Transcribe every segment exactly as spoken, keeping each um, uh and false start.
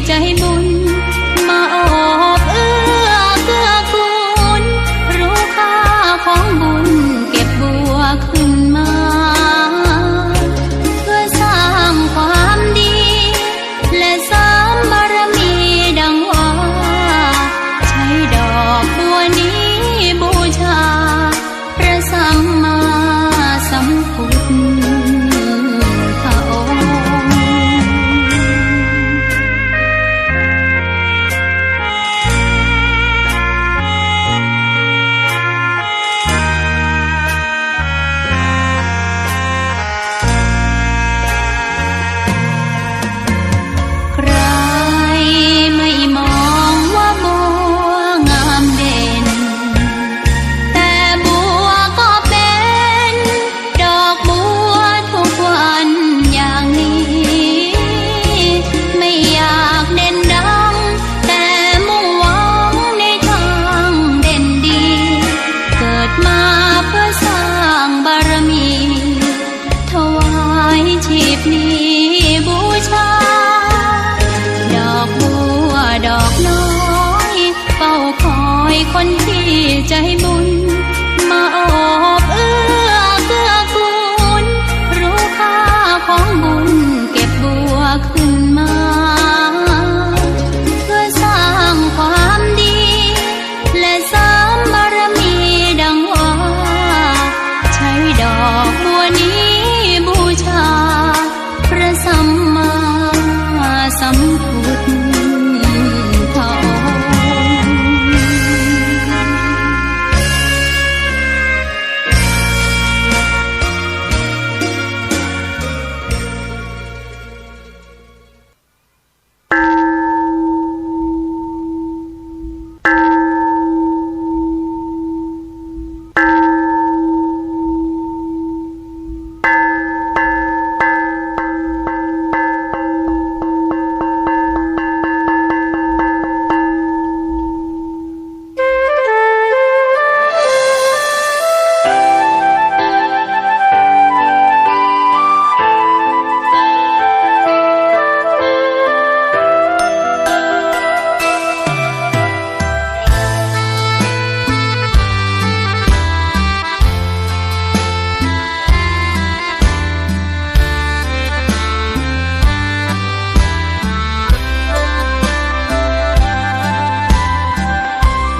ใจ๋บุญ มาโอบเอื้อเกื้อกูล รู้ค่าของบุญ เก็บบัวขึ้นมา เพื่อสร้างความดี และเสริมบารมีดังว่า ใช้ดอกบัวนี้บูชา พระสัมมาสัมพุทธองค์ ใครไม่มองว่าบัวงามเด่น แต่บัวก็เป็นดอกบัวทุกวันอย่างนี้ ไม่อยากเด่นดัง แต่มุ่งหวังในทางเด่นดี เกิดมาเพื่อสร้างบารมี ถวายชีพนี้บูชา ดอกบัวดอกน้อย เฝ้าคอยคนที่ใจ๋บุญ มาโอบเอื้อเกื้อกูล รู้ค่าของบุญ เก็บบัวขึ้นมา เพื่อสร้างความดี และเสริมบารมีดังว่า ใช้ดอกบัวนี้บูชา พระสัมมาสัมพุทธองค์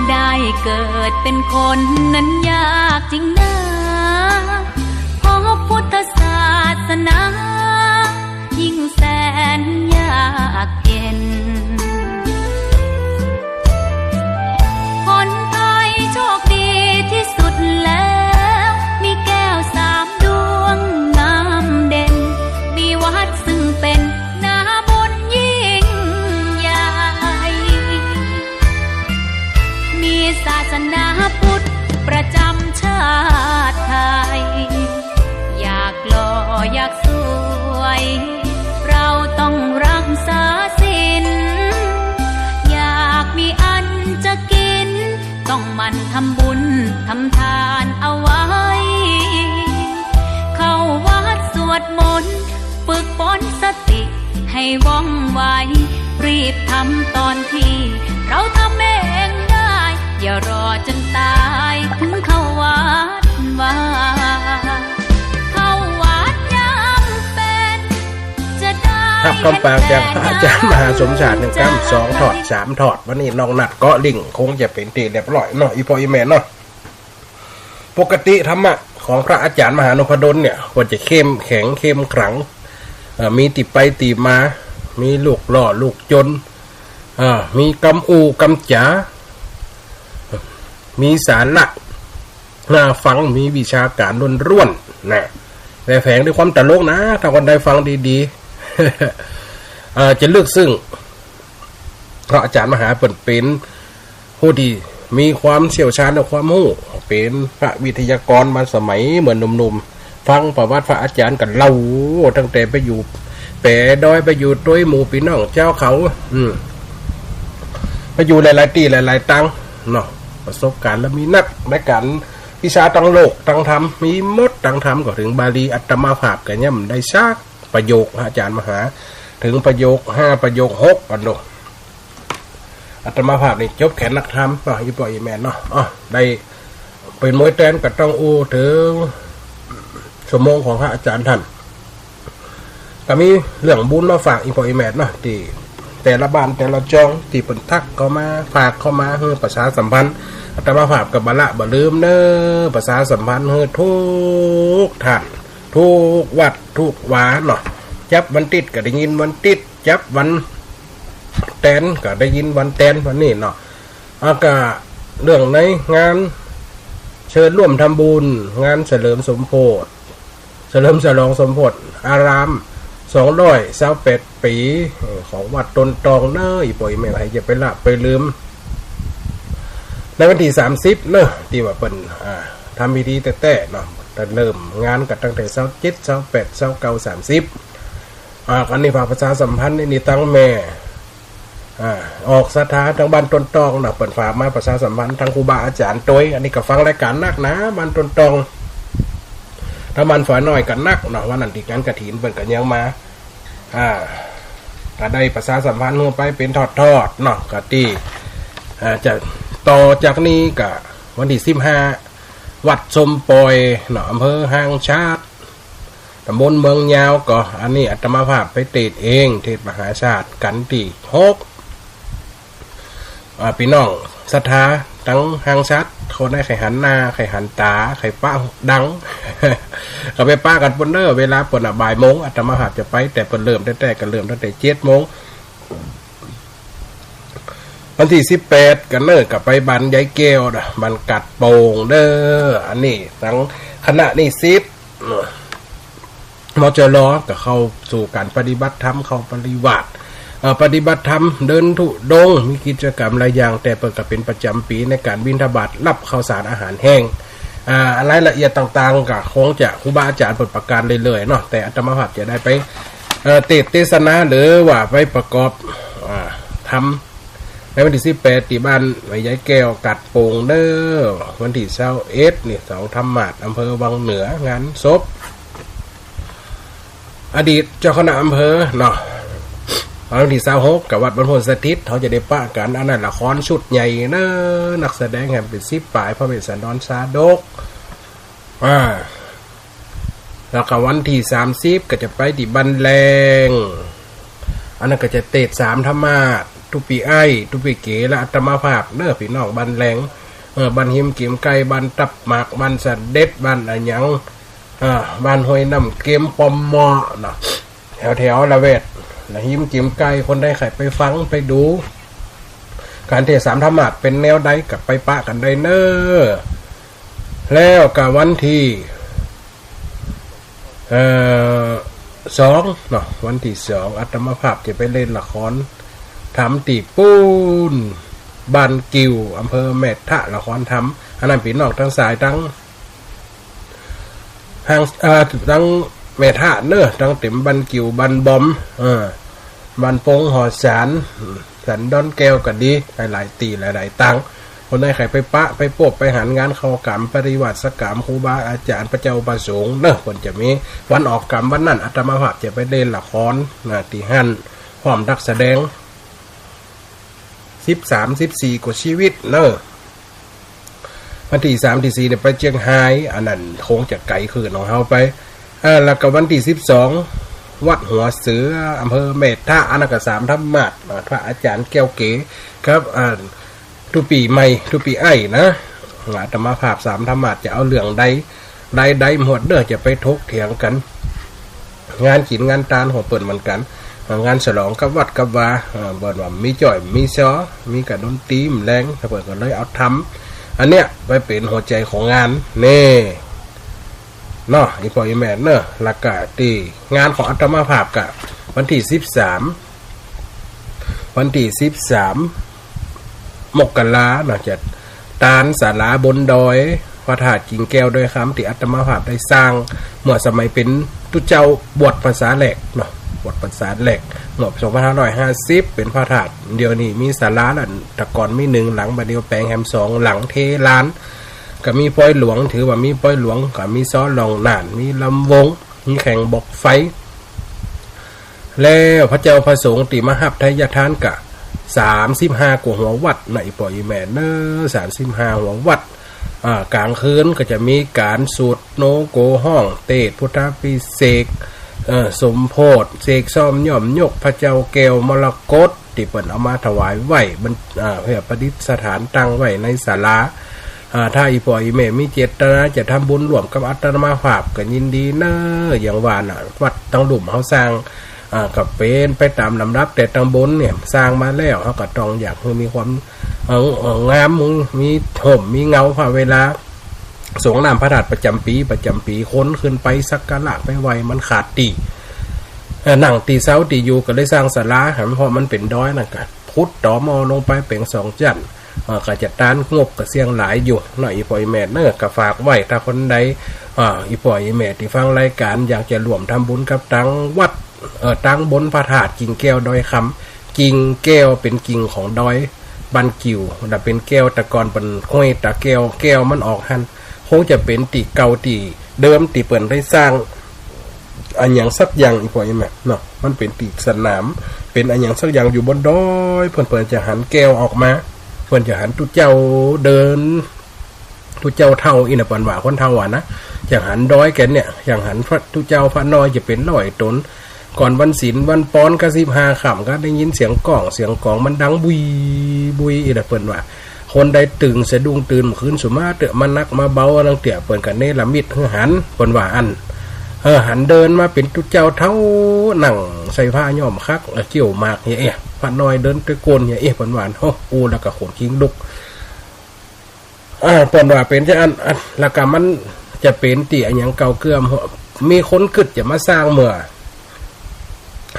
ได้เกิดเป็นคนนั้นยากจริงนา พบพุทธศาสนา ยิ่งแสนยากเย็น ผลพลอยโชคดีที่สุดแล้ว มีแก้วสามดวงงามเด่น มีวัดซึ่งเป็นนาบุญยิ่งใหญ่ มีศาสนาพุทธประจำชาติไทย อยากหล่ออยากสวย เราต้องรักษาศีล อยากมีอันจะกิน ต้องหมั่นทำบุญทำทานเอาไว้ เข้าวัดสวดมนต์ ฝึกฝนสติให้ว่องไว รีบทำตอนที่เราทำเองได้ อย่ารอจนตายถึงเข้าวัดวา เข้าวัดยามเป็น จะได้ ครับ กำปากจากพระอาจ๋ารย์มหาสมชาติหนึ่งกำ สองทอด สามทอด วันนี้น้องนัดเกาะลิงคงจะเป็นตี้เรียบร้อยเนาะ อี่ป้ออี่แม่เนาะ ปกติธรรมะของพระอาจ๋ารย์มหานพดลเนี่ย ก็จะเข้มแข็งเข้มขลัง เอ่อ มีตี้ไปตี้มา มีลูกหล่อลูกจน อ่า มีกำอู้กำจ๋า มีสาระน่าฟัง มีวิชาการล้วนๆ นะ แต่แฝงด้วยความตลกนะ ถ้าคนใดฟังดีๆ เอ่อ จะลึกซึ้ง เพราะอาจ๋ารย์มหาเปิ้นเป็นผู้ที่มีความเชี่ยวชาญและความฮู้ เป็นพระวิทยากรมาสมัยเมื่อหนุ่มๆ ฟังประวัติพระอาจ๋ารย์กั๋นเล่า ตั้งแต่ไปอยู่แป๋ดอย ไปอยู่ตวยหมู่ปี้น้องเจ้าเขา อืม ไปอยู่หลายๆ ตี้หลายๆ ตังเนาะ ประสบการณ์และมีนักในก๋านวิชาตังโลกตังธรรม มีหมดตังธรรมก็เถิงบาลีอัตมาภาพก็ยังบ่ได้สักประโยค อาจ๋ารย์มหา เถิงประโยคห้า ประโยคหก ก่อนดู อาตมาภาพนี่จบแขนนักธรรมเนาะ อี่ป้ออี่แม่เนาะ อ้อ ได้เป๋นมวยแตนก็ต้องอู้เถิงชั่วโมงของพระอาจารย์ต้าน ก็มีเรื่องบุญมาฝากอี่ป้ออี่แม่เนาะ ตี้แต่ละบ้านแต่ละจอง ตี้เปิ้นทักเข้ามา ฝากเข้ามาหื้อประชาสัมพันธ์ อาตมาภาพก็บ่ละบ่ลืมเน้อ ประชาสัมพันธ์หื้อทุกท่าน ทุกวัดทุกวาเนาะ จับวันติ๊ดก็ได้ยินวันติ๊ด จับวันแตนก็ได้ยินวันแตนวันนี้เนาะ อาก็เรื่องในงานเชิญร่วมทำบุญงานเฉลิมสมโภช เฉลิมฉลองสมโภชอาราม สองร้อยซาวแปดปี๋ เอ่อ ของวัดต้นตองเน้อ อี่ป้ออี่แม่ใผจะไปละไปลืม ในวันตี้สามสิบเนาะ ตี้ว่าเปิ้น อ่า ทำพิธีแต๊ๆ เนาะ แต่เริ่มงานก็ตั้งแต่ซาวเจ็ด ซาวแปด ซาวเก้า สามสิบ อ่า อันนี้ฝากประชาสัมพันธ์นี่ นี่ตังแม่ อ่า ออกศรัทธาตังบ้านต้นตองเนาะ เปิ้นฝากมาประชาสัมพันธ์ตังครูบาอาจ๋ารย์ตวย อันนี้ก็ฟังรายก๋านนักนะ บ้านต้นตอง ตังบ้านฝอยน้อยก็นักเนาะ วันนั้นตี้งานกฐินเปิ้นก็ยังมา อ่า ก็ได้ประชาสัมพันธ์หื้อไปเป๋นทอดๆ เนาะ ก็ตี้ อ่า จะต่อจากนี้ก็วันตี้สิบห้า วัดส้มป่อยเนาะ อำเภอห้างฉัตร ตำบลเมืองยาว ก็อันนี้อาตมาภาพไปเตสน์เอง เตสน์มหาชาติกั๋นตี้หก อ่า ปี้น้องศรัทธาตังห้างฉัตร คนใดใค่หันหน้า ใค่หันต๋า ใค่ปะดัง ก็ไปปะกั๋นปู้นเน้อ เวลาปู้นน่ะบ่ายโมง อาตมาภาพจะไป แต่เปิ้นเริ่มแต๊ๆ ก็เริ่มตั้งแต่เจ็ดโมง วันตี้สิบแปดกั๋นเน้อ ก็ไปบ้านยายแก้วเน้อ บ้านกาดโป่งเน้อ อันนี้ตังคณะนิสิต มจร ก็เข้าสู่ก๋านปฏิบัติธรรม เข้าปริวาส เอ่อ ปฏิบัติธรรม เดินธุดงค์ มีกิจกรรมหลายอย่าง แต่เปิ้นก็เป๋นประจ๋ำปี๋ในก๋านบิณฑบาต ฮับข้าวสารอาหารแห้ง อ่า รายละเอียดต่างๆ ก็คงจะครูบาอาจ๋ารย์เปิ้นประกาศเรื่อยๆ เนาะ แต่อาตมาภาพจะได้ไป เอ่อ เตสน์เตสนา หรือว่าไปประกอบ อ่า ธรรม ในวันตี้สิบแปด ตี้บ้านแม่ยายแก้วกาดโป่งเน้อ วันตี้ซาวเอ็ดนี่ เสาธรรมาสน์ อำเภอวังเหนือ งานศพอดีตเจ้าคณะอำเภอเนาะ วันตี้ซาวหก ก็วัดบ้านโพนสถิต เขาจะได้ปะกั๋น อันนั้นละครชุดใหญ่เน้อ นักแสดงแหมเป๋นสิบป๋าย พระเวสสันดรชาดก อ่า แล้วก็วันตี้สามสิบ ก็จะไปตี้บ้านแลง อันนั้นก็จะเตสน์สามธรรมาสน์ ตุ๊ปี้อ้าย ตุ๊ปี้เก๋ และอาตมาภาพเน้อ ปี้น้องบ้านแลง เออ บ้านหิมเกียมไก่ บ้านตับหมาก บ้านสะเด็ด บ้านอะหยัง เออ บ้านห้วยน้ำเก็ม ป้อมหม้อเนาะ แถวๆ ละแวกละหิมเกียมไก่ คนใดใค่ไปฟังไปดูก๋านเตสน์สามธรรมาสน์เป๋นแนวใด ก็ไปปะกั๋นได้เน้อ แล้วก็วันตี้ เอ่อ สองเนาะ วันตี้สอง อาตมาภาพจะไปเล่นละครธรรมตี้ปู๊น บ้านกิ่ว อำเภอแม่ทะ ละครธรรม อันนั้นปี้น้องตังสายตัง ห้าง เอ่อ ตังแม่ทะเน้อ ตังเต๋มบ้านกิ่ว บ้านบอม เออ บ้านโป่ง หอสาร สันดอนแก้วก็ดี หลายๆ ตี้หลายๆ ตัง คนใดใค่ไปปะไปปบไปหันงานเข้ากรรมปริวาสกรรมครูบาอาจ๋ารย์พระเจ้าประสงค์เน้อ เปิ้นจะมีวันออกกรรมวันนั้น อาตมาภาพจะไปเล่นละครนะ ตี้หั้น พร้อมนักแสดง สิบสาม สิบสี่ กว่าชีวิตเน้อ วันตี้สามตี้สี่เนี่ยไปเจียงฮาย อันนั้นคงจะไก๋ขึ้นของเฮาไป อ่า แล้วก็วันตี้สิบสอง วัดหัวเสือ อำเภอแม่ทะ อันนั้นก็สามธรรมาสน์ อ่า พระอาจ๋ารย์แก้วเก๋ ครับ อ่า ตุ๊ปี้ใหม่ ตุ๊ปี้อ้ายนะ อาตมาภาพสามธรรมาสน์จะเอาเรื่องใด ใดใดหมดเน้อ จะไปถกเถียงกั๋น งานกิ๋นงานตานของเปิ้นเหมือนกั๋น งานฉลองกับวัดกับวา เอ่อ เปิ้นว่ามีจ้อยมีซ้อ มีก๋านดนตรีแหมแลง เปิ้นก็เลยเอาธรรมอันเนี้ยไปเป๋นหัวใจ๋ของงาน นี่เนาะ อี่ป้ออี่แม่เนาะ แล้วก็ตี้งานของอาตมาภาพก็วันตี้สิบสาม วันตี้สิบสาม มกราเนาะ จะตานศาลาบนดอย พระธาตุกิ่งแก้วดอยคำ ตี้อาตมาภาพได้สร้าง เมื่อสมัยเป๋นตุ๊เจ้าบวชพรรษาแรกเนาะ บวชพรรษาแรก เมื่อสองพันห้าร้อยห้าสิบ เป๋นพระธาตุ เดี๋ยวนี้มีศาลาแล้ว แต่ก่อนมีหนึ่งหลัง บัดเดี๋ยวแป๋งแหมสองหลัง เทลาน ก็มีปอยหลวง ถือว่ามีปอยหลวง ก็มีซ้อล่องน่าน มีลำวง มีแข่งบอกไฟ แล้วพระเจ้าพระสงฆ์ตี้มาฮับไทยทานก็สามสิบห้ากั๋วหัววัดนะ อี่ป้ออี่แม่เนอะ สามสิบห้าหัววัด อ่า ก๋างคืนก็จะมีก๋านสวดโนโกฮ้อง เตสน์พุทธาภิเษก เอ่อ สมโพธิ เสกซ่อมย้อมยกพระเจ้าแก้วมรกต ตี้เปิ้นเอามาถวายไหว้บรร อ่า เพื่อประดิษฐานตั้งไว้ในศาลา อ่า ถ้าอี่ป้ออี่แม่มีเจตนาจะทำบุญร่วมกับอาตมาภาพก็ยินดีเนอะ อย่างว่าน่ะ วัดตังลุ่มเฮาสร้าง อ่า ก็เป๋นไปต๋ามลำดับ แต่ตังบนเนี่ยสร้างมาแล้ว เฮาก็ต้องอยากหื้อมีความ เอ่อ เอ่อ งาม มีฮ่มมีเงา เพราะเวลาสรงน้ำพระธาตุประจ๋ำปี๋ ประจ๋ำปี๋ คนขึ้นไปสักการะไปไหว้มันขาดตี้ เอ่อ นั่งตี้เซาตี้อยู่ ก็เลยสร้างศาลา เพราะมันเป๋นดอยนั่นก็ขุดต่อหม้อลงไปเป๋นสองจั้น เอ่อ ก็จะต้านงบก็เสี้ยงหลายอยู่เนาะ อี่ป้ออี่แม่เนอะ ก็ฝากไว้ ถ้าคนใด อ่า อี่ป้ออี่แม่ตี้ฟังรายก๋านอยากจะร่วมทำบุญกับตังวัด เอ่อ ตังบนพระธาตุกิ่งแก้วดอยคำ กิ่งแก้วเป๋นกิ่งของดอยบ้านกิ่ว และเป๋นแก้วแต่ก่อนเปิ้นห้อยตาแก้ว แก้วมันออกหั้น คงจะเป๋นตี้เก่าตี้เดิมตี้เปิ้นได้สร้างอะหยังสักอย่าง อี่ป้ออี่แม่เนาะ มันเป๋นตี้สนาม เป๋นอะหยังสักอย่างอยู่บนดอย เปิ้น เปิ้นจะหันแก้วออกมา เปิ้นจะหันตุ๊เจ้าเดิน ตุ๊เจ้าเฒ่า อี่นะ เปิ้นว่าคนเฒ่าอะนะ จะหันดอยแกนเนี่ย จะหันพระตุ๊เจ้าพระน้อยจะเป๋นร้อยต๋น ก่อนวันศีลวันปอนก็สิบห้าค่ำก็ได้ยินเสียงก้องเสียงกองมันดังบุยบุย อี่นะ เปิ้นว่า คนใดตึงสะดุ้งตื่นคืนสุมาเต๊อะ มาหนักมาเบาลางเตื้อ เปิ้นก็เนรมิตหื้อหัน เปิ้นว่าอั้น เออ หันเดินมาเป๋นตุ๊เจ้าเฒ่า นั่งใส่ผ้าย้อมคัก เออ เกี้ยวหมากเหียเอ๊ะ พระน้อยเดินตวยก้นเหียเอ๊ะ เปิ้นว่าอั้น โอ้ อู้แล้วก็ขนคิงลุก อ่า เปิ้นว่าเป๋นจะอั้น อั้น แล้วก็มันจะเป๋นตี้อะหยังเก่าเกื้อม มีคนกึ๊ดจะมาสร้างเมื่อ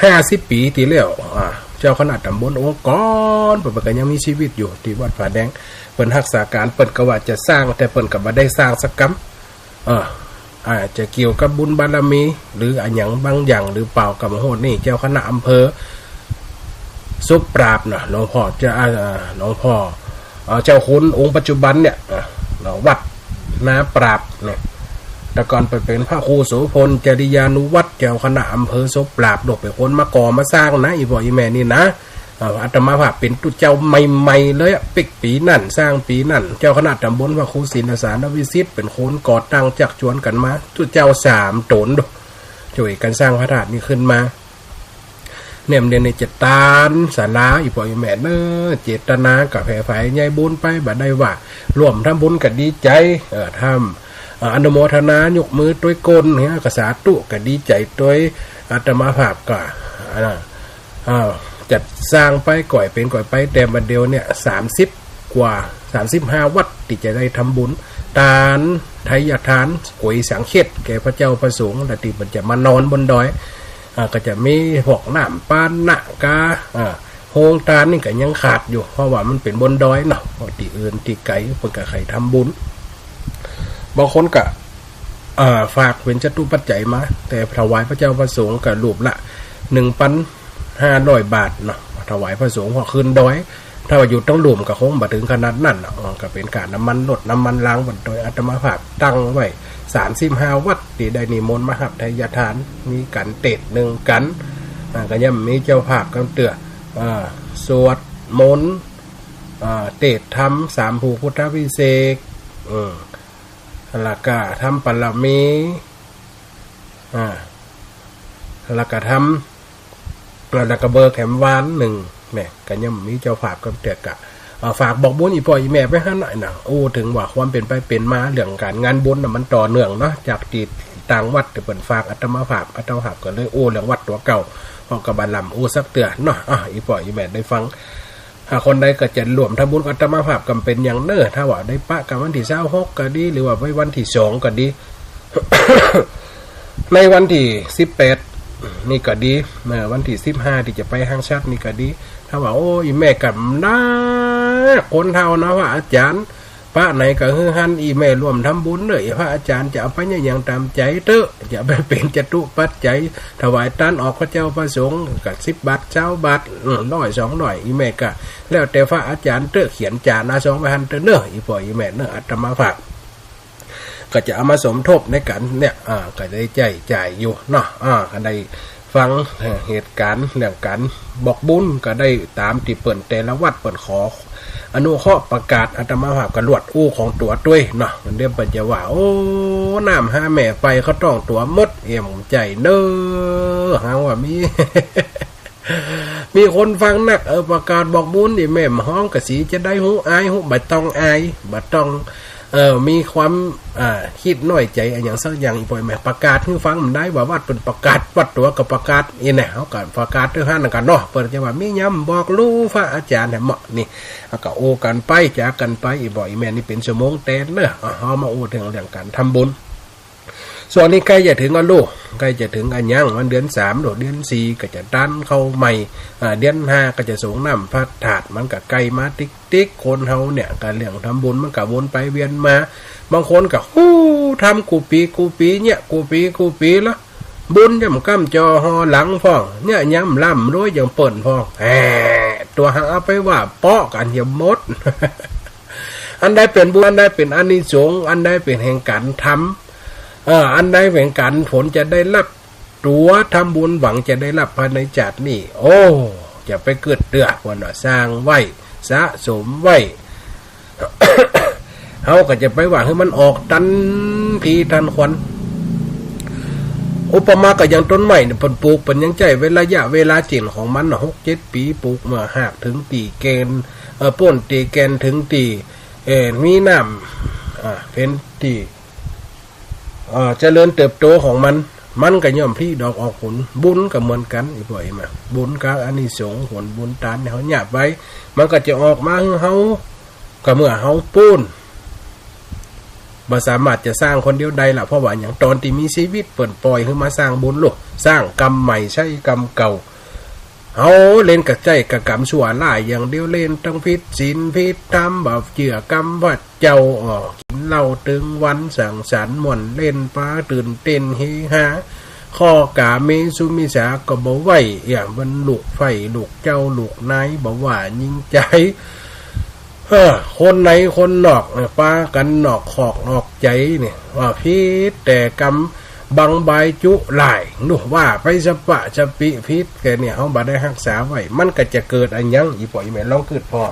ห้าสิบปี๋ตี้แล้ว อ่า เจ้าคณะต๋ำบลองค์กร เปิ้น เปิ้นก็ยังมีชีวิตอยู่ตี้วัดผาแดง เปิ้นฮักษาก๋าน เปิ้นก็ว่าจะสร้าง แต่เปิ้นก็บ่ได้สร้างสักกำ เออ อาจจะเกี่ยวกับบุญบารมี หรืออะหยังบางอย่างหรือเปล่าก็บ่ฮู้ นี่เจ้าคณะอำเภอศพปราบเนาะ หลวงพ่อเจ้า อ่า หลวงพ่อ เอ่อ เจ้าคุณองค์ปัจจุบันเนี่ย อ่ะ เนาะ วัดนาปราบเนี่ย แต่ก่อนไปเป๋นพระครูโสภณ จริยานุวัฒน์ เจ้าคณะอำเภอศพปราบ ลูกเป๋นคนมาก่อมาสร้างนะ อี่ป้ออี่แม่นี่นะ เอ่อ อาตมาภาพเป๋นตุ๊เจ้าใหม่ๆ เลยอะ ปิ๊กปี๋นั่น สร้างปี๋นั่น เจ้าคณะต๋ำบลพระครูศิลสารวิสิทธิ์ เป๋นคนก่อตั้งจักจวนกั๋นมา ตุ๊เจ้าสามต๋น ช่วยกั๋นสร้างพระธาตุนี้ขึ้นมา เนี่ย เดี๋ยวนี้จะตานศาลา อี่ป้ออี่แม่เนอะ เจตนาก็แผ่ใฝ่ใยบุญไป บ่ได้ว่าร่วมทำบุญก็ดีใจ๋ เออ ทำ เอ่อ อนุโมทนายกมือตวยก้นเนี่ย ก็สาธุ ก็ดีใจ๋ตวย อาตมาภาพก็ อ่า อ่า จัดสร้างไป ก่อยเป๋นก่อยไป แต่บัดเดี๋ยวเนี่ย สามสิบกว่า สามสิบห้าวัดตี้จะได้ทำบุญ ตานไทยทาน ก๋วยสังเฆตแก่พระเจ้าพระสงฆ์ และตี้เปิ้นจะมานอนบนดอย อ่า ก็จะมีพวกน้ำปานะกา อ่า โฮงตานนี่ก็ยังขาดอยู่ เพราะว่ามันเป๋นบนดอยเนาะ เพราะตี้อื่นตี้ไก๋เปิ้นก็ใค่ทำบุญ บางคนก็ เอ่อ ฝากเป๋นจตุปัจจัยมา แต่ถวายพระเจ้าพระสงฆ์ก็รูปละหนึ่งปันห้าร้อยบาทเนาะ ถวายพระสงฆ์ เพราะขึ้นดอย ถ้าว่าอยู่ตังลุ่มก็คงบ่เถิงขนาดนั้นเนาะ เออ ก็เป๋นก๋าน้ำมันรถน้ำมันราง โดยอาตมาภาพตั้งไว้สามสิบห้าวัดตี้ได้นิมนต์มาฮับไทยทาน มีก๋านเตสน์หนึ่งก๋าน อ่า ก็ย่อมมีเจ้าภาพกำเตื้อ อ่า สวดมนต์ อ่า เตสน์ธรรมสามผูกพุทธาภิเษก อืม แล้วก็ทำปารมี อ่า แล้วก็ทำ แล้วก็เบิกแหมหวานหนึ่ง แหม ก็ย่อมมีเจ้าภาพกำเตื้อ ก็ เอ่อ ฝากบอกบุญอี่ป้ออี่แม่ไปหั้นหน่อยนะ โอ้ เถิงว่าความเป๋นไปเป๋นมาเรื่องก๋านงานบุญน่ะมันต่อเนื่องเนาะ จากตี้ต่างวัดตี้เปิ้นฝากอาตมาภาพ อาตมาภาพก็เลยโอ้เรื่องวัดตั๋วเก่า เพราะก็บ่ล้ำอู้สักเตื้อเนาะ อ่ะ อี่ป้ออี่แม่ได้ฟัง หากคนใดก็จะร่วมทำบุญกับอาตมาภาพก็บ่เป๋นหยังเน้อ ถ้าว่าได้ปะกั๋นวันตี้ซาวหกก็ดี หรือว่าไว้วันตี้สองก็ดี ในวันตี้สิบแปดนี่ก็ดี เอ่อ วันตี้สิบห้าตี้จะไปฮังชัดนี่ก็ดี ถ้าว่า โอ้ อี่แม่ก็หนัก คนเฒ่านะ ว่าอาจ๋ารย์ ปะไหนก็หื้อหั้น อี่แม่ร่วมทำบุญเน้อ พระอาจ๋ารย์จะเอาไปหยังต๋ามใจ๋เต๊อะ อย่าไปเป๋นจตุปัจจัย ถวายตานออกพระเจ้าพระสงฆ์ก็สิบบาท ซาวบาท อืม ร้อย สองร้อย อี่แม่ก็แล้วแต่พระอาจ๋ารย์เต๊อะ เขียนจ๋าหน้าซองไว้หั้นเต๊อะเน้อ อี่ป้ออี่แม่เน้อ อาตมาภาพก็จะเอามาสมทบในก๋านเนี่ย อ่า ก็ได้ใจ๊จ่ายอยู่เนาะ อ่า ก็ได้ ฟังเหตุก๋ารณ์เรื่องก๋านบอกบุญก็ได้ต๋ามตี้เปิ้นแต่ละวัดเปิ้นขออนุเคราะห์ประกาศ อาตมาภาพก็ลวดอู้ของตั๋วตวยเนาะ เดี๋ยวเปิ้นจะว่า โอ้ น้ำหาแม่ไปเข้าต้องตั๋วหมด เอี่ยมใจ๋เน้อ หาว่ามี มีคนฟังนัก เออ ประกาศบอกบุญนี่แม่มฮ้องกะสีจะได้ฮู้อายฮู้ บ่ต้องอาย บ่ต้อง เอ่อ มีความ อ่า คิดน้อยใจ๋อะหยังสักอย่าง อีป้อแม่ ประกาศหื้อฟังบ่ได้ว่าวัดเปิ้นประกาศ วัดตั๋วก็ประกาศ อี้แน่ เฮาก็ประกาศตวยหั้นกั๋นเนาะ เปิ้นจะว่ามียำบอกลู่พระอาจ๋ารย์แหมเนาะ นี่ เฮาก็อู้กั๋นไป จ๋ากั๋นไป อีป้ออีแม่ นี่เป๋นชั่วโมงแต๊เน้อ เฮามาอู้เถิงเรื่องก๋านทำบุญ ส่วนนี้ใก้จะเถิงอะลูก ใก้จะเถิงอะหยัง มันเดือนสามโล เดือนสี่ก็จะตานข้าวใหม่ อ่า เดือนห้าก็จะสรงน้ำพระธาตุ มันก็ใก้มาติ๊กๆ คนเฮาเนี่ย ก๋านเรื่องทำบุญมันก็วนไปเวียนมา บางคนก็ ฮู้ ทำกู้ปี๋กู้ปี๋เนี่ย กู้ปี๋กู้ปี๋ละ บุญย่ำก้ำจ่อห่อหลังพ่อง เนี่ยย่ำร่ำรวยอย่างเปิ้นพ่อง แหม ตั๋วหากเอาไปว่าเปาะกั๋นอย่าหมด อันใดเป๋นบุญ อันใดเป๋นอานิสงส์ อันใดเป๋นแห่งก๋านทำ เออ อันใดเป๋นก๋านผลจะได้รับ ตั๋วทำบุญหวังจะได้รับภายในจาตินี้ โอ้ จะไปกึ๊ดเตื้อ เปิ้นว่าสร้างไว้ สะสมไว้ เฮาก็จะไปว่าหื้อมันออกตันทีตันควัน อุปมาก็อย่างต้นไม้เนี่ย เปิ้นปลูก เปิ้นยังใจ๊เวลา ระยะเวลาจี๋นของมันน่ะ หกเจ็ดปี๋ ปลูกเมื่อฮากเถิงตี้แก่น เอ่อ โป้นตี้แก่นเถิงตี้ เอ่อ มีน้ำ อ่า เป๋นตี้ เอ่อ เจริญเติบโตของมัน มันก็ย่อมผลิดอกออกผล บุญก็เหมือนกั๋น อีป้ออีแม่ บุญกับอานิสงส์ ผลบุญตานที่เฮาเยียะไว้ มันก็จะออกมาหื้อเฮา ก็เมื่อเฮาปู๊น บ่สามารถจะสร้างคนเดียวได้ละ เพราะว่าหยัง ต๋อนตี้มีชีวิตเปิ้นป่อยหื้อมาสร้างบุญลูก สร้างกรรมใหม่ใช้กรรมเก่า เฮาเล่นกะใจ๊กะกรรมชั่วร้ายอย่างเดียว เล่นตังผิดศีลผิดธรรม บ่เจื้อคำพระเจ้า อ้อ กิ๋นเหล้าเถิงวัน สังสรรค์ม่วนเล่นปาตื่นเต้นเฮฮา ข้อกาเมสุมิจฉาก็บ่ไหว้ อย่างมันลูกใฟ้ลูกเจ้าลูกนาย บ่ว่าญิงจาย เออ คนในคนนอกเนี่ย ปากั๋นนอกคอกนอกใจ๋เนี่ย ว่าผิดแต่กรรมบังบายจุหลาย นู่นว่าไปสะปะสะปิผิดแก่เนี่ย เฮาบ่ได้ฮักษาไว้ มันก็จะเกิดอะหยัง อีป้ออีแม่ ลองกึ๊ดผ่อ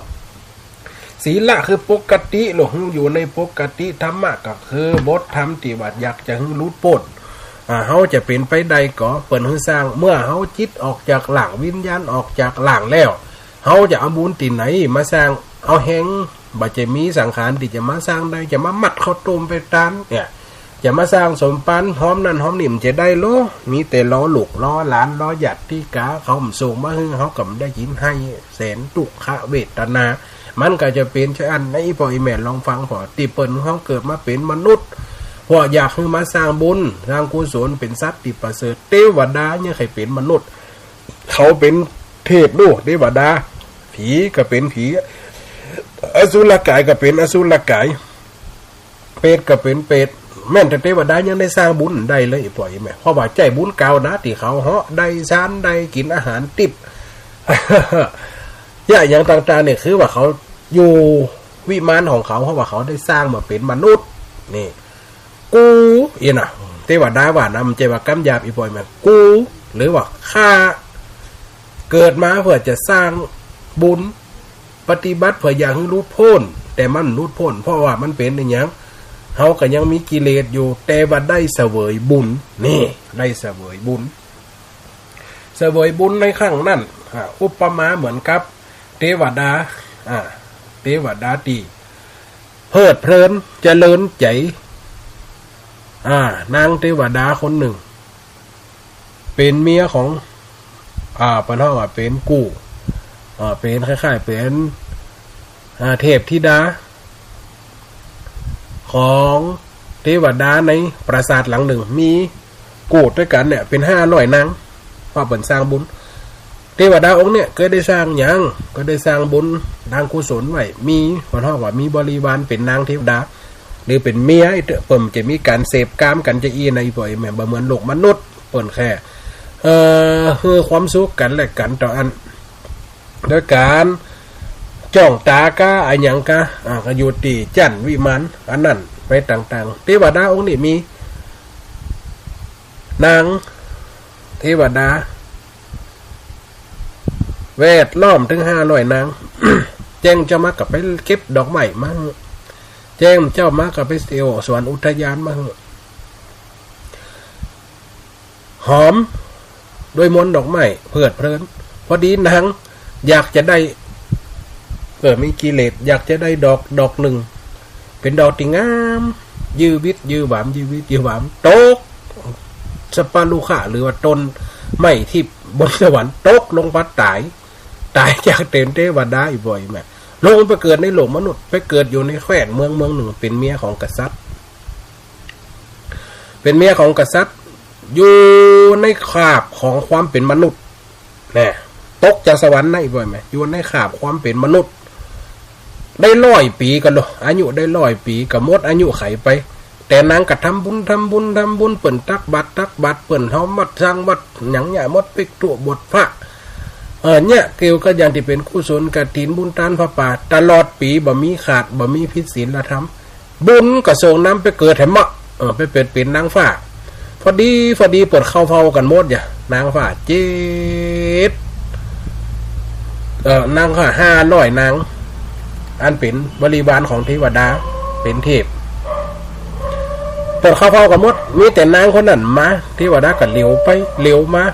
ศีละคือปกติลูก อยู่ในปกติ ธรรมะก็คือบทธรรมตี้ว่าอยากจะหื้อหลุดป๊น อ่า เฮาจะเป๋นไปได้ก็เปิ้นหื้อสร้าง เมื่อเฮาจิตออกจากร่าง วิญญาณออกจากร่างแล้ว เฮาจะเอาบุญตี้ไหนมาสร้าง เอาแฮง บ่จะมีสังขารตี้จะมาสร้างได้ จะมามัดข้าวต้มไปตานเนี่ย จะมาสร้างสมภารหอมนั่นหอมนี่ มันจะได้ลอ มีแต่ลอลูกลอหลานลอญาติกา เขาบ่ส่งมาหื้อ เฮาก็บ่ได้กิ๋น ไห้แสนทุกขเวทนา มันก็จะเป๋นเจ้าอั้น นะ อีป้ออีแม่ ลองฟังผ่อ ตี้เปิ้นเฮาเกิดมาเป๋นมนุษย์ เพราะอยากหื้อมาสร้างบุญ สร้างกุศล เป๋นสัตว์ตี้ประเสริฐ เตวดายังใค่เป๋นมนุษย์ เขาเป๋นเทพลูก เตวดา ผีก็เป๋นผี อสุรกายก็เป๋นอสุรกาย เปรตก็เป๋นเปรต แม้แต่เตวดายังได้สร้างบุญได้เลย อีป้ออีแม่ เพราะว่าใจ๊บุญเก่านะ ตี้เขาเหาะได้ฌาน ได้กิ๋นอาหารติ๊บ เยียะหยังต่างๆ เนี่ย คือว่าเขาอยู่วิมานของเขา เพราะว่าเขาได้สร้างมาเป๋นมนุษย์ นี่ กู อี้นะ เตวดาว่านะ มันจะว่ากำหยาบ อีป้ออีแม่ กู หรือว่าข้า เกิดมาเพื่อจะสร้างบุญ ปฏิบัติเพื่ออยากหื้อหลุดป๊น แต่มันหลุดป๊น เพราะว่ามันเป๋นอะหยัง เฮาก็ยังมีกิเลสอยู่ แต่ว่าได้เสวยบุญ นี่ ได้เสวยบุญ เสวยบุญในครั้งนั้น อ่า อุปมาเหมือนกับเตวดา อ่า เตวดาตี้เพลิดเพลินเจริญใจ๋ อ่า นางเตวดาคนนึ่ง เป๋นเมียของ อ่า เปิ้นฮ้องว่าเป๋นกู้ อ่า เป๋นคล้ายๆ เป๋น อ่า เทพธิดา ของเตวดาในปราสาทหลังนึ่ง มีกู้ตวยกั๋นเนี่ย เป๋นห้าร้อยนาง ว่าเปิ้นสร้างบุญ เตวดาองค์เนี่ยก็ได้สร้างหยัง ก็ได้สร้างบุญ สร้างกุศลไว้ มี เปิ้นฮ้องว่ามีบริวารเป๋นนางเตวดา หรือเป๋นเมีย เปิ้นจะมีก๋านเสพก๋ามกั๋นจะอี้นะ อีป้ออีแม่ บ่เหมือนโลกมนุษย์ เปิ้นแค่ เอ่อ หื้อความสุขกั๋นและกั๋นเต้าอั้น โดยก๋านจ้องต๋าก้าอะหยังก้า อ่า ก็อยู่ตี้จั๊นวิมาน อันนั้นไปต่างๆ เตวดาองค์นี้มี นางเตวดา แวดล้อมตึงห้าร้อยนาง แจ้งเจ้ามาก็ไปเก็บดอกไม้มาหื้อ แจ้งเจ้ามาก็ไปเที่ยวสวนอุทยานมาหื้อ หอมด้วยมนต์ดอกไม้เพลิดเพลิน พอดีนางอยากจะได้ เออ มีกิเลส อยากจะได้ดอก ดอกหนึ่ง เป๋นดอกตี้งาม ยื้อวิดยื้อหวาม ยื้อวิดยื้อหวาม ตกสัปปะรุขะ หรือว่าต้นไม้ตี้บนสวรรค์ ตกลงไปต๋าย ต๋ายจากเป๋นเตวดา อีบ่อยแม่ ลงไปเกิดในโลกมนุษย์ ไปเกิดอยู่ในแคว้นเมืองเมืองนึ่ง เป๋นเมียของกษัตริย์ เป๋นเมียของกษัตริย์ อยู่ในคราบของความเป๋นมนุษย์ แน่ ตกจากสวรรค์นะ อีบ่อยแม่ อยู่ในคราบความเป๋นมนุษย์ ได้ร้อยปี๋ก่อ อายุได้ร้อยปี๋ ก็หมดอายุขัยไป แต่นางก็ทำบุญ ทำบุญ ทำบุญ เปิ้นตักบาตร ตักบาตร เปิ้นทำวัด สร้างวัด หยังเนี่ย หมดปิ๊กตุ๊บวชพระ เออ เนี่ย เกี่ยวกับอย่างตี้เป๋นกุศลกฐิน บุญตานผ้าป่า ตลอดปี๋ บ่มีขาด บ่มีผิดศีลธรรม บุญก็ส่งนำไปเกิดแหมเนาะ เออ ไปเป๋น เป๋นนางฟ้า พอดี พอดีเปิ้นเข้าเฝ้ากั๋นหมดเนี่ย นางฟ้าเจ็ด เออ นางฟ้าห้าร้อยนาง อันเป๋นบริวารของเทวดา เป๋นเทพ เปิ้นเข้าเฝ้ากั๋นหมด มีแต่นางคนนั้นมา เทวดาก็เหลียวไปเหลียวมา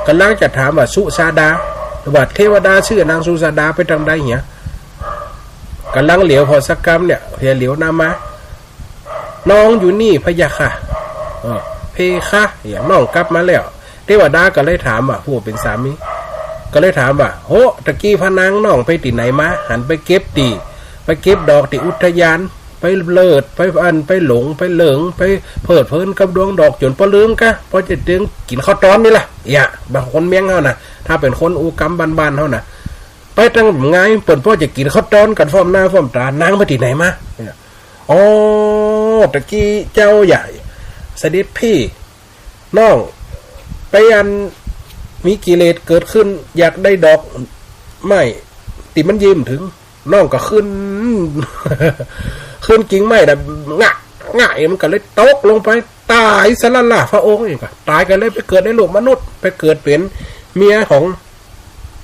ก่ำลังจะถามว่า สุชาดา ว่าเทวดาจื้อนางสุชาดาไปตางใดเหีย ก่ำลังเหลียวผ่อสักกำเนี่ย เหียเหลียวหน้ามา น้องอยู่นี่พะยะค่ะ เออ เพคะ เนี่ย น้องกลับมาแล้ว เทวดาก็เลยถามว่า ผู้เป๋นสามี ก็เลยถามว่า โห ตะกี้พะนางน้องไปตี้ไหนมา หันไปเก็บตี้ ไปเก็บดอกตี้อุทยาน ไปเลิด ไปอัน ไปหลง ไปเหลิง ไปเพลิดเพลินกับดวงดอกจ๋นปอลืมกะ ปอจะตึงกิ๋นข้าวตอนนี่ล่ะ เนี่ย บางคนเมียงเฮานะ ถ้าเป๋นคนอู้กำบ้านๆ เฮานะ ไปตางไง เปิ้นปอจะกิ๋นข้าวตอนกั๋นฟ้อมหน้าฟ้อมต๋า นางไปตี้ไหนมา เนี่ย อ๋อ ตะกี้เจ้าใหญ่ เสด็จพี่ น้องไปอัน มีกิเลสเกิดขึ้น อยากได้ดอกไม้ตี้มันยื้อบ่เถิง น้องก็ขึ้น ขึ้นกิ่งไม้น่ะ งะ งะ มันก็เลยตกลงไป ต๋ายสะละล่า พระองค์นี่ก็ต๋าย ก็เลยไปเกิดในโลกมนุษย์ ไปเกิดเป๋นเมียของ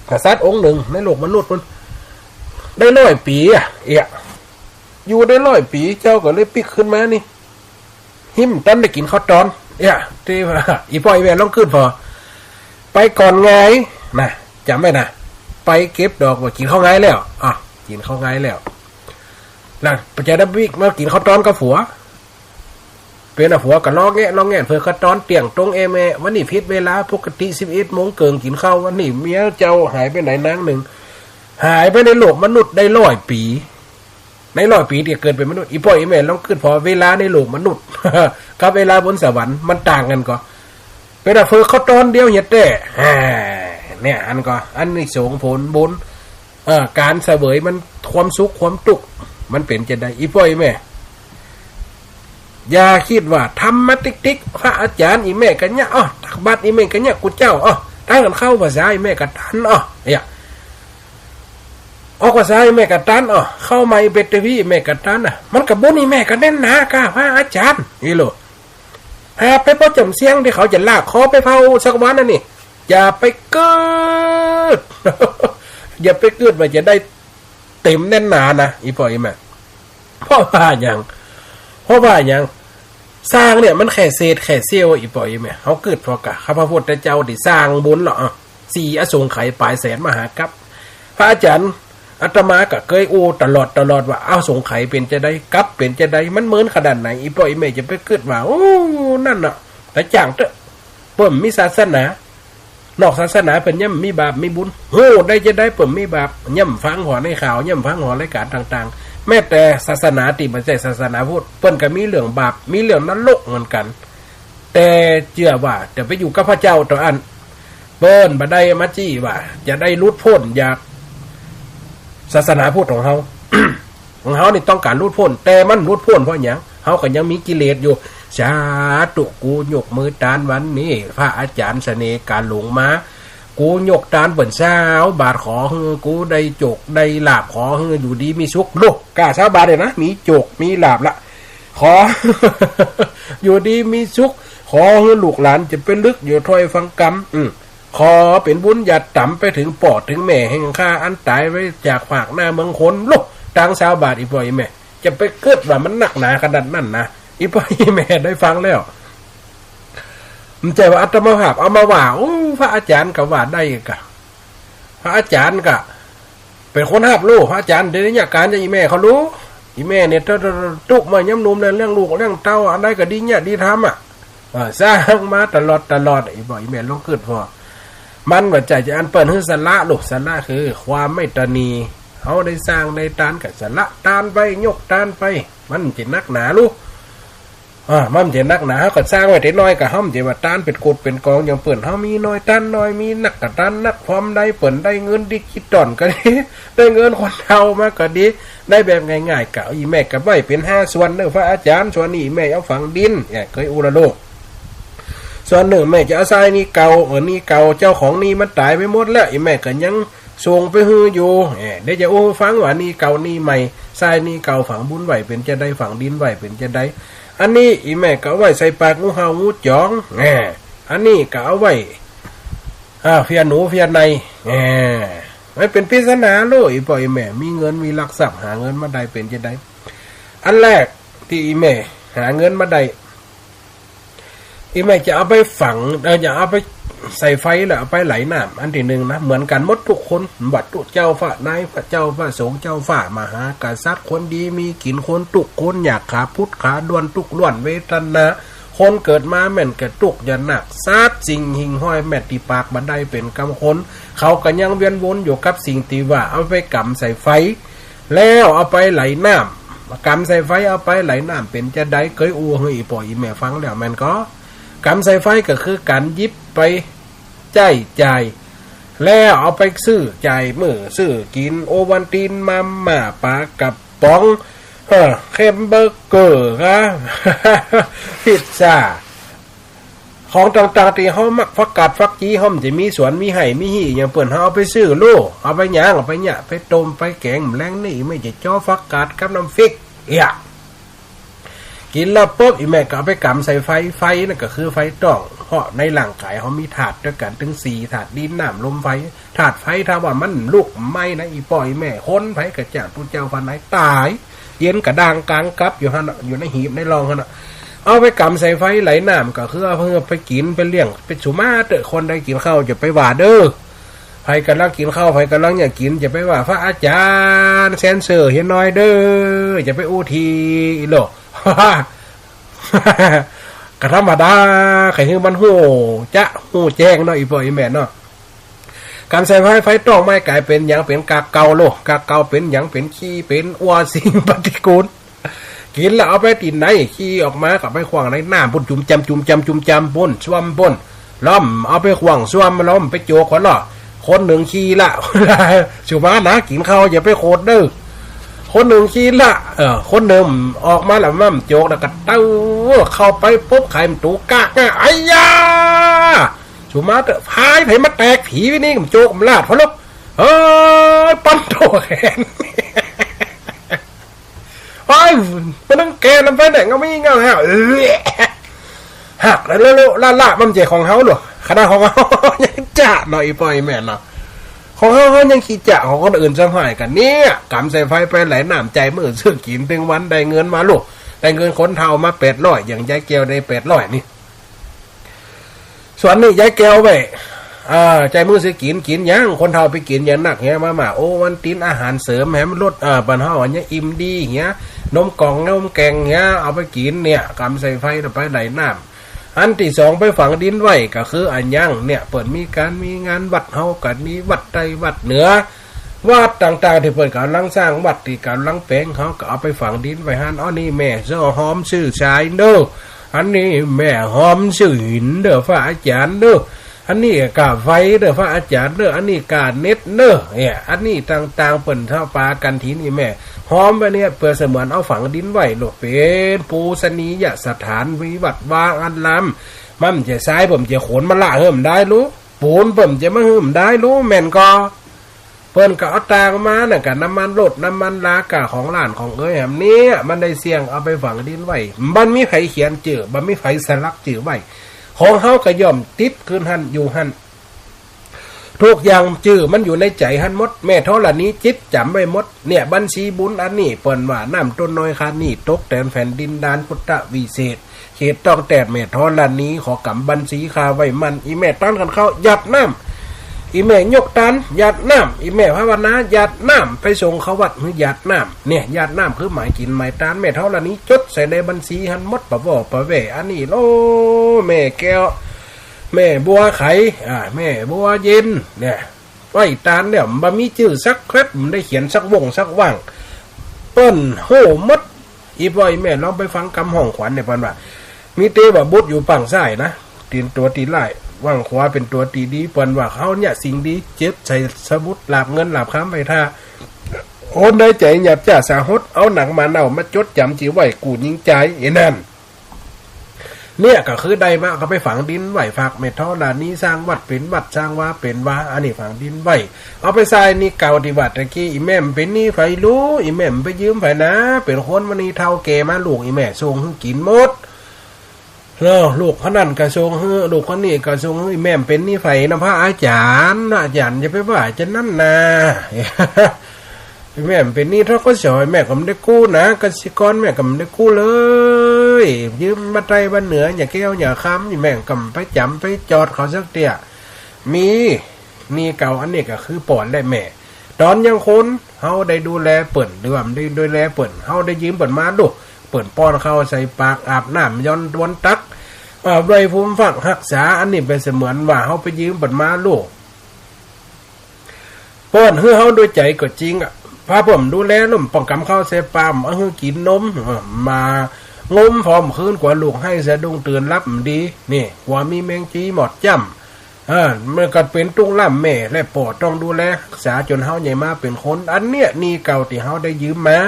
กษัตริย์องค์นึ่งในโลกมนุษย์พุ้น ได้ร้อยปี๋อะ เอียะ อยู่ได้ร้อยปี๋ เจ้าก็เลยปิ๊กขึ้นมานี่ หิ้มตันได้กิ๋นข้าวตอน เอียะ ตี้ว่า อีป้ออีแม่ลองกึ๊ดผ่อ ไปก่อนไง นะ จ๋ำไว้นะ ไปเก็บดอกว่ากิ๋นข้าวไงแล้ว อ่ะ กิ๋นข้าวไงแล้ว นะ ปะจาได้ปิ๊กมากิ๋นข้าวตอนกับผัว เป๋นอะผัวก็ร้องแงะร้องแงะ เผลอข้าวตอนเตี้ยงตรงแอแม วันนี้ผิดเวลา ปกติสิบเอ็ดโมงเกิ่งกิ๋นข้าว วันนี้เมียเจ้าหายไปไหนนางนึ่ง หายไปในโลกมนุษย์ได้ร้อยปี๋ ในร้อยปี๋ตี้เกิดเป๋นมนุษย์ อีป้ออีแม่ลองกึ๊ดผ่อ เวลาในโลกมนุษย์ กับเวลาบนสวรรค์มันต่างกั๋นก่อ เป๋นอะเผลอข้าวตอนเดียวเหียแต๊ แหม เนี่ย อันก่อ อานิสงส์ผลบุญ เออ ก๋านเสวยมัน ความสุขความตุ๊กข์ มันเป๋นจาใด อีป้ออีแม่ อย่าคิดว่าทำมาติ๊กๆ พระอาจ๋ารย์อีแม่ก็เยียะ อ้อ ตักบาตรอีแม่ก็เยียะ กูเจ้า อ้อ ตั้งกั๋นเข้าพรรษาอีแม่ก็ตัน อ้อ เนี่ย ออกพรรษาอีแม่ก็ตัน อ้อ เข้าใหม่เบญจวีอีแม่ก็ตันน่ะ มันก็บุญอีแม่ก็แน่นหนากา พระอาจ๋ารย์ นี่โลด หาไปป้อจ๋ำเสี้ยงตี้เขาจะลากคอไปเผาสักวันน่ะนี่ อย่าไปกึ๊ด อย่าไปกึ๊ดว่าจะได้เต๋มแน่นหนานะ อีป้ออีแม่ เพราะว่าหยัง เพราะว่าหยัง สร้างเนี่ยมันแค่เศษแค่เสี้ยว อีป้ออีแม่ เฮากึ๊ดผ่อกะ ข้าพระพุทธเจ้าตี้สร้างบุญแล้ว อ่ะ สี่อสงไขยป๋ายแสนมหากัป พระอาจ๋ารย์ อาตมาก็เกยอู้ตลอดตลอดว่า อสงไขยเป๋นจาใด กัปเป๋นจาใด มันเหมือนขนาดไหน อีป้ออีแม่จะไปกึ๊ดว่า โอ้ นั่นน่ะ แต่จ่างเต๊อะ เปิ้นมีศาสนา นอกศาสนาเปิ้นย่ำมีบาปมีบุญ ฮู้ได้จาใดเปิ้นมีบาป ย่ำฟังผ่อในข่าว ย่ำฟังผ่อรายก๋านต่างๆ แม้แต่ศาสนาตี้บ่ใจ้ศาสนาพุทธ เปิ้นก็มีเรื่องบาป มีเรื่องนรกเหมือนกั๋น แต่เจื้อว่าจะไปอยู่กับพระเจ้าตั๋วอั้น เปิ้นบ่ได้มาจี้ว่าจะได้หลุดป๊นจากศาสนาพุทธของเฮา ของเฮานี่ต้องก๋านหลุดป๊น แต่มันหลุดป๊นเพราะหยัง เฮาก็ยังมีกิเลสอยู่ สาธุ กูยกมือตานวันนี้ พระอาจ๋ารย์เสน่ห์ก๋านหลงมา กูยกตานเปิ้นซาวบาตร ขอหื้อกูได้โจคได้ลาภ ขอหื้ออยู่ดีมีสุข โลก ก้าสาวบาตรเนี่ยนะ มีโจคมีลาภละ ขอ อยู่ดีมีสุข ขอหื้อลูกหลานจะไปลึกอยู่ถ้อยฟังกำ อืม ขอเป๋นบุญอย่าต๋ำไปเถิงป้อเถิงแม่แห่งข้าอันต๋ายไปจากฟากหน้าเมืองคน ลุ ตังค์ซาวบาท อี่ป้ออี่แม่ จะไปกึ๊ดว่ามันนักหนาขนาดนั้นนะ อี่ป้ออี่แม่ได้ฟังแล้ว บ่ใจ้ว่าอาตมาภาพเอามาว่า โอ้ พระอาจ๋ารย์ก็ว่าได้กะ พระอาจ๋ารย์ก็เป๋นคนฮับฮู้ พระอาจ๋ารย์เดชนิยการจะอี่แม่เขาฮู้ อี่แม่เนี่ยตุ๊กมายามหนุ่มเลย เลี้ยงลูกเลี้ยงเต้าอันใดก็ดีเนี่ยดีทำอะ เออ สร้างมาตลอดตลอด อี่ป้ออี่แม่ลองกึ๊ดผ่อ มันบ่ใจ้จะอันเปิ้นหื้อสละลูก สละคือความไม่ตระหนี่ เฮาได้สร้างได้ตานก็สละตานไป ยกตานไป มันจะนักหนาลูก อ่า มันจะนักหนา เฮาก็สร้างไว้แต่น้อย ก็เฮาจะว่าตานเป๋นกุดเป๋นกองอย่างเปิ้น เฮามีน้อยตานน้อย มีนักก็ตานนัก พร้อมได้เปิ้นได้เงินดิจิตอลก็ดี ได้เงินคนเฒ่ามาก็ดี ได้แบบง่ายๆ ก็อี่แม่ก็ไว้เป๋นห้าส่วนเด้อพระอาจ๋ารย์ ส่วนนี้แม่เอาฝังดิน เนี่ย เกยอู้ละลูก ส่วนนึ่งแม่จะเอาทรายนี้เก่า เออ นี้เก่า เจ้าของนี้มันต๋ายไปหมดแล้ว อี่แม่ก็ยังส่งไปหื้ออยู่ เออ เดี๋ยวจะอู้ฟังว่านี้เก่านี้ใหม่ ทรายนี้เก่าฝังบุญไว้เป๋นจาใด ฝังดินไว้เป๋นจาใด อันนี้อี่แม่ก็เอาไว้ใส่ปากงูเห่างูจ๋อง เออ อันนี้ก็เอาไว้ อ่า เฟียหนูเฟียใน เออ มันเป๋นปริศนาลูก อี่ป้ออี่แม่ มีเงินมีหลักทรัพย์ หาเงินมาได้เป๋นจาใด อันแรกตี้อี่แม่หาเงินมาได้ อี่แม่จะเอาไปฝัง เออ จะเอาไปใส่ไฟแล้วเอาไปไหลน้ำ อันตี้นึ่งนะ เหมือนกั๋นหมดกู้คน บ่ว่าตุ๊เจ้าฟ้านายฟ้า เจ้าฟ้าสงฆ์ เจ้าฟ้ามหากษัตริย์ คนดีมีกิ๋น คนตุ๊กข์คนยาก ขาพุดขาด้วน ตุ๊กข์ล้วนเวทนา คนเกิดมาแม่นก็ตุ๊กข์ยากนัก สัตว์สิ่งหิ่งห้อยแม้ตี้ปากบ่ได้เป๋นกำคน เขาก็ยังเวียนวนอยู่กับสิ่งตี้ว่าเอาไปก๋ำใส่ไฟ แล้วเอาไปไหลน้ำ ก๋ำใส่ไฟเอาไปไหลน้ำเป๋นจาใด เกยอู้หื้ออี่ป้ออี่แม่ฟังแล้วแม่นก่อ ก๋ำใส่ไฟก็คือก๋านหยิบไปใจ๊จ่าย แล้วเอาไปซื้อจ่ายมื้อ ซื้อกิ๋น โอวัลติน มาม่า ปลากระป๋อง เออ แฮมเบอร์เกอร์ ฮะ พิซซ่า ของต่างๆ ตี้เฮามัก ผักกาดผักจี เฮาบ่จะมีสวนมีไฮ่มีฮี่อย่างเปิ้น เฮาเอาไปซื้อลูก เอาไปหยาง เอาไปเนี่ย ไปต้ม ไปแก๋ง แลงนี้แม่จะจ้อผักกาดกับน้ำพริก เอี้ย กิ๋นแล้วปุ๊บ อี่แม่ก็เอาไปก๋ำใส่ไฟ ไฟนั่นก็คือไฟต้อง เพราะในร่างก๋ายเฮามีธาตุตวยกั๋นตึงสี่ ธาตุดิน น้ำ ลม ไฟ ธาตุไฟถ้าว่ามันลุกไหม้นะ อี่ป้ออี่แม่ คนไผก็จ้างตุ๊เจ้าฟ้านายต๋าย เย็นกระด้างก๋างกับอยู่หั้นน่ะ อยู่ในหีบในร่องหั้นน่ะ เอาไปก๋ำใส่ไฟไหลน้ำ ก็คือเอาไปกิ๋นไปเลี้ยง ไปสุมาเต๊อะ คนใดกิ๋นข้าวจะไปว่าเด้อ ไผก่ำลังกิ๋นข้าว ไผก่ำลังอยากกิ๋น จะไปว่าพระอาจ๋ารย์แสนเสริญเหียน้อยเด้อ จะไปอู้ทีอีโลก ก็ธรรมดา ใค่หื้อมันฮู้จะฮู้แจ้งเนาะ อี่ป้ออี่แม่เนาะ ก๋ำใส่ไฟ ไฟต้องไหม้ก๋ายเป๋นหยัง เป๋นกากเก่าโลก กากเก่าเป๋นหยัง เป๋นขี้ เป๋นอัว สิ่งปฏิกูล กิ๋นแล้วเอาไปตี้ไหน ขี้ออกมาก็ไปขว้างในน้ำปุ้น จุ่มแจ่ม จุ่มแจ่ม จุ่มแจ่มปุ้น ส้วมปุ้น แล้วเอาไปขว้างส้วม แล้วไปโจกคนละ คนนึ่งขี้ละ สุมานะ กิ๋นข้าวอย่าไปโขดเด้อ คนนึ่งขี้ละ เออ คนนึ่งออกมาแล้วมันโจกแล้วก็เต้าเข้าไปปุ๊บ ไข่มันตูกากนะ ไอ้ยา สุมาเต๊อะ พายไผมาแตกผีวินี่ มันโจกมันลาดพะลก เฮ้ย ปั้นโตแขน เฮ้ย มันต้องแกนำไปเนี่ย เงามีเงาแฮะ เออ หักแล้ว แล้ว แล้ว ละ ละ มันเจ๋ของเฮาหรอ ขนาดของเฮายังจะเนาะ อี่ป้ออี่แม่เนาะ ของเฮา เฮายังขี้จะ ของคนอื่นซ้ำหายกั๋นเนี่ย ก๋ำใส่ไฟไปไหลน้ำ จ่ายมื้อซื้อกิ๋น ตึงวันได้เงินมาลูก ได้เงินคนเฒ่ามาแปดร้อย อย่างยายแก้วได้แปดร้อยนี่ ส่วนนี้ยายแก้วไว้ อ่า จ่ายมื้อซื้อกิ๋น กิ๋นหยัง คนเฒ่าไปกิ๋นอย่างนักเหีย มาม่า โอวัลติน อาหารเสริม แหมลด อ่า บรรเทาอันเนี้ย อิ่มดีเหีย นมกล่อง นมแก๋งเหีย เอาไปกิ๋นเนี่ย ก๋ำใส่ไฟแล้วไปไหลน้ำ อันตี้สองไปฝังดินไว้ ก็คืออันยังเนี่ย เปิ้นมีก๋านมีงาน วัดเฮาก็มีวัดใต้วัดเหนือ วัดต่างๆ ตี้เปิ้นก่ำลังสร้าง วัดตี้ก่ำลังแป๋ง เฮาก็เอาไปฝังดินไว้หั้น อันนี้แม่เสื้อหอมซื้อทรายเด้อ อันนี้แม่หอมซื้อหินเด้อ พระอาจ๋ารย์เด้อ อันนี้ก้าไฟเด้อ พระอาจ๋ารย์เด้อ อันนี้ก้าเน็ตเด้อ เนี่ย อันนี้ต่างๆ เปิ้นเฒ่าปากั๋น ตี้นี่แม่หอมไว้เนี่ย เปรียบเสมือนเอาฝังดินไว้โลก เป๋นปูชนียสถาน มีวัดวาอาราม มันบ่ใจ้ทราย เปิ้นบ่ใจ้ขนมาละหื้อบ่ได้ลูก ปูนเปิ้นบ่ใจ้มาหื้อบ่ได้ลูก แม่นก่อ เปิ้นก็เอาตางมานั่นกะ น้ำมันรถ น้ำมันรา ก้าของหลานของเอ๋ย แหมเนี่ย มันได้เสี้ยงเอาไปฝังดินไว้ บ่มีใผเขียนจื้อ บ่มีใผสลักจื้อไว้ ของเฮาก็ย่อมติดคืนหั้นอยู่หั้น ทุกอย่างจื้อมันอยู่ในใจ๋หั้นหมด แม่ธรณีจิตจ๋ำไว้หมด เนี่ย บัญชีบุญอันนี้ เปิ้นว่าน้ำต้นน้อยคานี้ ตกแตนแผ่นดินดานพุทธวิเศษ เขตต้องแตดแม่ธรณี ขอก๋ำบัญชีข้าไว้มั่น อี่แม่ตานขันข้าว หยาดน้ำ อี่แม่ยกตาน หยาดน้ำ อี่แม่ภาวนา หยาดน้ำ ไปส่งเข้าวัดหื้อหยาดน้ำ เนี่ย หยาดน้ำคือหมายกิ๋นหมายตาน แม่ธรณีจ๋ดใส่ในบัญชีหั้นหมด ปะว่อปะแว่ อันนี้โล แม่แก้ว แม่บัวไข อ่า แม่บัวเย็น เนี่ย ไหว้ตานแล้ว บ่มีจื้อสักแคร็บ บ่ได้เขียนสักว่งสักว่าง เปิ้นฮู้หมด อี่ป้ออี่แม่ลองไปฟังกำฮ้องขวัญเนี่ย เปิ้นว่า มีเตว่าบุตรอยู่ปังซ้ายนะ ตี๋นตั๋วตี้ร้าย ว่างขวาเป๋นตั๋วตี้ดี เปิ้นว่าเฮาเนี่ยสิ่งดี จ๋ดใส่สมุดหลาบเงินหลาบคำไว้ท่า คนใดใจ๋หยาบจ๊าสาหด เอาหนังหมาเน่ามาจ๋ดจ๋ำจื้อไว้ กู้ยิงจ๋าย ไอ้นั่น เนี่ยก็คือได้มาก็ไปฝังดินไว้ ฝากแม่ธรณีสร้างวัดเป๋นวัด สร้างวาเป๋นวา อันนี้ฝังดินไว้ เอาไปใส่หนี้เก่าตี้ว่าตะกี้ อี่แม่บ่เป๋นหนี้ใผลูก อี่แม่บ่ไปยืมใผนะ เป๋นคนมานี่เฒ่าแก่มา ลูกอี่แม่ส่งหื้อกิ๋นหมด แล้วลูกคนนั้นก็ส่งหื้อ ลูกคนนี้ก็ส่งหื้อ อี่แม่บ่เป๋นหนี้ใผนะ พระอาจ๋ารย์ พระอาจ๋ารย์อย่าไปว่าจานั้นนา แม่บ่เป๋นหนี้ ธ.ก.ส. แม่ก็บ่ได้กู้นะ กสิกรแม่ก็บ่ได้กู้เลย ยืมมาไต้บ้านเหนือ หญ้าแก้วหญ้าคำ แม่ก็บ่ไปจ๋ำไปจอดเขาสักเตื้อ มีหนี้เก่า อันนี้ก็คือป้อและแม่ ต๋อนยังคน เฮาได้ดูแลเปิ้น หรือว่าบ่ได้ดูแลเปิ้น เฮาได้ยืมเปิ้นมาลูก เปิ้นป้อนข้าวใส่ปาก อาบน้ำหย่อนบนตัก เอ่อ ไว้ฟูมฟักฮักษา อันนี้เป๋นเสมือนว่าเฮาไปยืมเปิ้นมาลูก ป้อนหื้อเฮาด้วยใจ๋ก็จริงอะ พาเปิ้นดูแล แล้วป้อนก๋ำข้าวใส่ปาก เอาหื้อกิ๋นนม เออ มางมพร้อมคืน กั๋วลูกไห้สะดุ้งตื่นหลับบ่ดี นี่ กั๋วมีแมงจีมอดจ้ำ เออ มันก็เป๋นตุ๊กข์ล้ำ แม่และป้อต้องดูแลฮักษาจ๋นเฮาใหญ่มาเป๋นคน อันเนี้ยหนี้เก่าตี้เฮาได้ยืมมา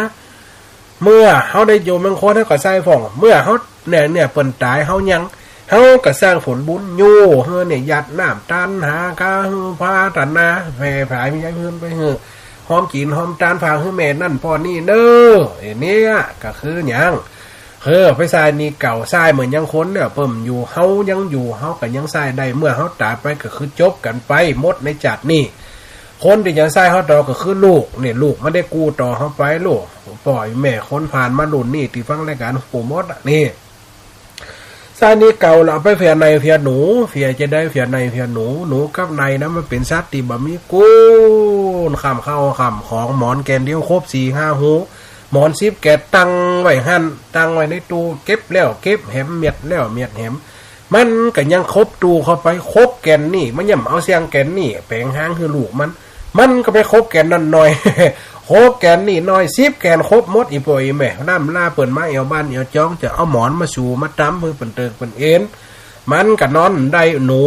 เมื่อเฮาได้อยู่เมืองคน เฮาก็ใส่พ่อง เมื่อเฮาเนี่ย เนี่ย เปิ้นต๋าย เฮายัง เฮาก็สร้างผลบุญอยู่ เฮาเนี่ยหยาดน้ำตานหา ก็หื้อพาตะนา แผ่ผายมีย้ายเฮือนไปหื้อ หอมกิ๋นหอมตาน ฝากหื้อแม่นั่นป้อนี่เน้อ ไอ้เนี่ยก็คือหยัง เออ ไปใส่หนี้เก่า ใส่เหมือนยังคนเนี่ย เปิ้นอยู่ เฮายังอยู่ เฮาก็ยังใส่ได้ เมื่อเฮาต๋ายไปก็คือจบกั๋นไป หมดในจาตินี้ คนตี้จะใส่เฮาต่อก็คือลูก เนี่ย ลูกมันได้กู้ต่อเฮาไป ลูก ป้อแม่คนผ่านมารุ่นนี้ตี้ฟังรายก๋านฮู้หมดอะ นี่ ใส่หนี้เก่าแล้วเอาไปเผื่อในเผื่อหนู เผื่อจะได้เผื่อในเผื่อหนู หนูกับในนะมันเป๋นสัตว์ตี้บ่มีกู้ ค้ำข้าวค้ำของ หมอนแก่นเดียวครบสี่ห้าหู หมอนสิบแก่นตั้งไว้หั้น ตั้งไว้ในตู้ เก็บแล้วเก็บแหม เมียดแล้วเมียดแหม มันก็ยังครบตู้เข้าไป ครบแก่นนี้ มันย่อมเอาเสี้ยงแก่นนี้แป๋งหางหื้อลูกมัน มันก็ไปครบแก่นนั้นหน่อย ครบแก่นนี้หน่อย สิบแก่นครบหมด อี่ป้ออี่แม่ ล้ำลาเปิ้นมาแอ่วบ้านแอ่วจอง จะเอาหมอนมาสู่มาตำหื้อเปิ้นเติกเปิ้นเอน มันก็นอนได้ หนู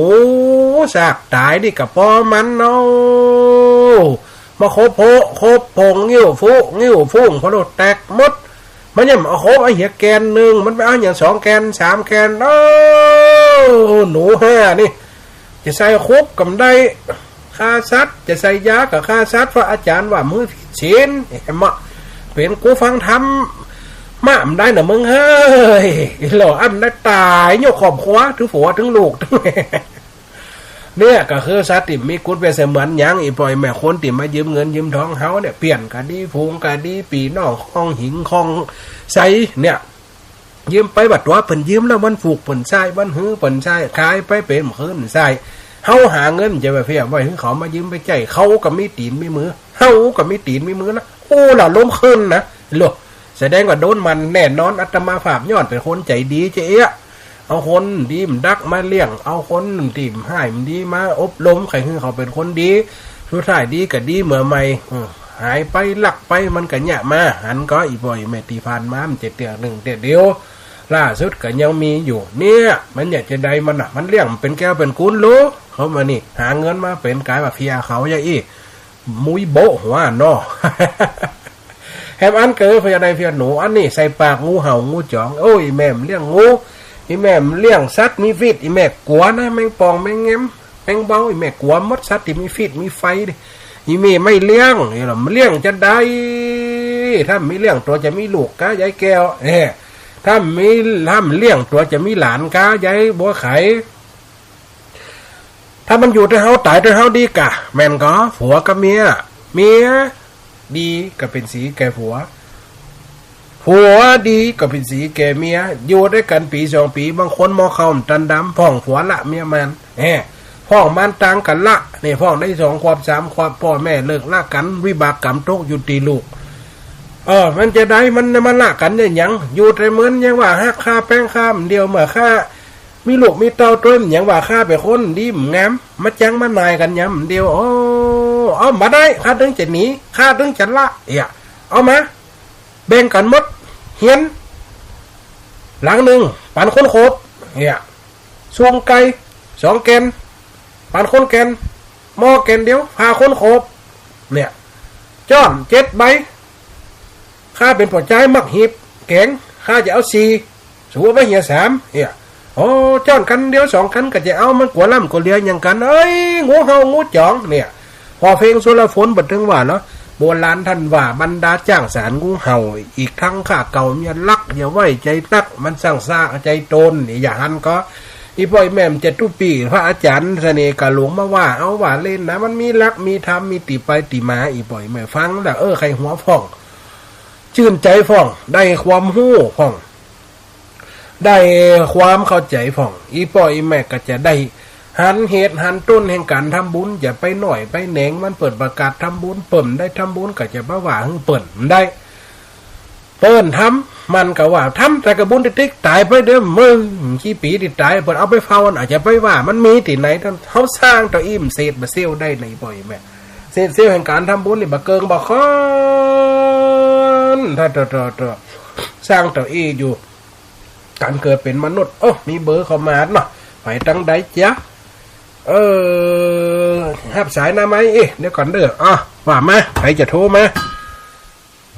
ซากต๋ายนี่ก็ปอมันเนาะ มาคบโพะคบพง งิ้วฟุงิ้วฟุ้ง พะโล้แตกหมด มันย่อมเอาคบเอาเหียแก่นนึ่ง มันไปเอาหยังสองแก่นสามแก่น โอ้ หนูห้านี่ จะใส่คุกก็บ่ได้ ฆ่าสัตว์ จะใส่ยาก็ฆ่าสัตว์ พระอาจ๋ารย์ว่ามึงผิดศีล แหมะ เป๋นกูฟังธรรมะบ่ได้นะมึงเฮ้ย หล่ออั้นได้ต๋ายยกครอบครัว ตึงผัวตึงลูกตึงแม่ เนี่ยก็คือสัตว์ตี้มีกุศเป๋นเสมือนหยัง อี่ป้ออี่แม่ คนตี้มายืมเงินยืมทองเฮาเนี่ย เปี้ยนก็ดี ฝูงก็ดี ปี้น้องของหิงของใสเนี่ย ยืมไปว่าตั๋วเปิ้นยืมแล้วมันผูกเปิ้นใส้ มันหื้อเปิ้นใส้ ขายไปเป๋นคืนใส้ เฮาหาเงินจะไปเพียไว้หื้อเขามายืมไปใจ๊ เขาก็มีตี๋นมีมือ เฮาก็มีตี๋นมีมือนะ โอ้ ละลมขึ้นนะ โล แสดงว่าโดนหมั่นแน่นอน อาตมาภาพย้อนเป๋นคนใจ๋ดีจะเอ๊ะ เอาคนดีบ่ดักมาเลี้ยง เอาคนตี้บ่ฮ้ายบ่ดีมาอบรม ใค่หื้อเขาเป๋นคนดี สุดท้ายดีก็ดีเมื่อใหม่ เออ หายไปลักไปมันก็เยียะมา หันก่อ อี่ป้ออี่แม่ ตี้ผ่านมามันจะเตื้อนึ่งเตื้อเดียว ล่าสุดก็ยังมีอยู่ เนี่ย มันอยากจะได้มันน่ะ มันเลี้ยงเป๋นแก้วเป๋นกูนลูก เขามานี่ หาเงินมาเป๋นก๋ายว่าเพียเขาอย่างอี้ มุ้ยโบ๊ะหัวเนาะ แหมอันเก๋อเพียในเพียหนู อันนี้ใส่ปากงูเห่างูจ๋อง โอ้ย อี่แม่บ่เลี้ยงงู อี่แม่บ่เลี้ยงสัตว์มีพิษ อี่แม่กั๋วนะ แมงป่องแมงแงม แมงเบา อี่แม่กั๋วหมด สัตว์ตี้มีพิษมีไฟนี่ อี่แม่บ่เลี้ยง นี่ล่ะ บ่เลี้ยงจะได้ ถ้าบ่เลี้ยงตั๋วจะมีลูกกา ยายแก้ว เอ้ ถ้าบ่มี ถ้าบ่เลี้ยงตั๋วจะมีหลานกา ยายบัวไข ถ้ามันอยู่ตวยเฮาต๋ายตวยเฮาดีก่า แม่นก่อ ผัวกับเมีย เมียดีก็เป๋นสีแก่ผัว ผัวดีก็เป๋นสีแก่เมีย อยู่ตวยกั๋นปี๋สองปี๋ บางคนหม้อข้าวบ่ตันดำ พ่องผัวละเมียมาน แหม พ่องมานต่างกั๋นละ นี่พ่องได้สองขวบสามขวบ ป้อแม่เลิกลากั๋น วิบากกรรมตกอยู่ตี้ลูก เออ มันจาใด มัน มันละกั๋นได้หยัง อยู่ตวยเหมือนยังว่าฮักข้าแป้งข้า เดี๋ยวเมื่อข้า มีลูกมีเต้าตวย มันยังว่าข้าเป๋นคนดีบ่งาม มาจังมาหน่ายกั๋นยามเดียว โอ้ เอาบ่ได้ ข้าตึงจะหนี ข้าตึงจะละ เอี่ย เอามา แบ่งกั๋นหมด เฮียน หลังนึ่ง ปันคนโขบ เอี่ย ซุงไก่ สองแก่น ปันคนแก่น หม้อแก่นเดียว ผ่าคนโขบ เนี่ย จ้อนเจ็ดใบ ข้าเป๋นป้อจายมักหีบแก๋ง ข้าจะเอาสี่ สูเอาไปเหียสาม เอี่ย โอ้ จ้อนกั๋นเดียวสองกั๋นก็จะเอา มันกั๋วล้ำกั๋วเหลือหยังกั๋น เอ้ย งูเห่างูจ๋อง เนี่ย ผ่อเพลงสุรฝนบ่าเถิงว่าเนาะ โบราณต้านว่า บรรดาจ๊างสารงูเห่า อีกตึงข้าเก่าเมียรัก อย่าไว้ใจ๋นัก มันซ่างสะใจ๋โตน นี่ อย่าหันก่อ อี่ป้ออี่แม่ มันจะตุ๊ปี้ พระอาจ๋ารย์เสน่ห์กาหลงมาว่า เอาว่าเล่นนะ มันมีหลัก มีธรรม มีตี้ไปตี้มา อี่ป้ออี่แม่ฟังแล้ว เออ ใค่หัวพ่อง จื้นใจ๋พ่อง ได้ความฮู้พ่อง ได้ความเข้าใจ๋พ่อง อี่ป้ออี่แม่ก็จะได้หันเหตุหันต้นแห่งก๋านทำบุญ จะไปน้อยไปแหนง มันเปิ้นประกาศทำบุญ เปิ้นได้ทำบุญก็จะมาว่าหื้อเปิ้น มันได้ เปิ้นทำ มันก็ว่าทำ แต่กะบุญติ๊กๆ ต๋ายไปเด้อ เมื่อกี่ปี๋ตี้ต๋าย เปิ้นเอาไปเฝ้า อาจจะไปว่า มันมีตี้ไหน เฮาสร้างเต้าอี้ เศษบ่เสี้ยวได้ในป้ออี่แม่ เศษเสี้ยวแห่งก๋านทำบุญนี่บ่เกิ่งบ่ค้น ถ้า สร้างเต้าอี้อยู่ ก๋านเกิดเป๋นมนุษย์ โอ้ มีเบอร์เข้ามาเนาะ ไปตังใดจ๊ะ เออ ฮับสายนะไหม เอ๊ะ เดี๋ยวก่อนเด้อ อ่ะ ว่ามา ใผจะโทรมา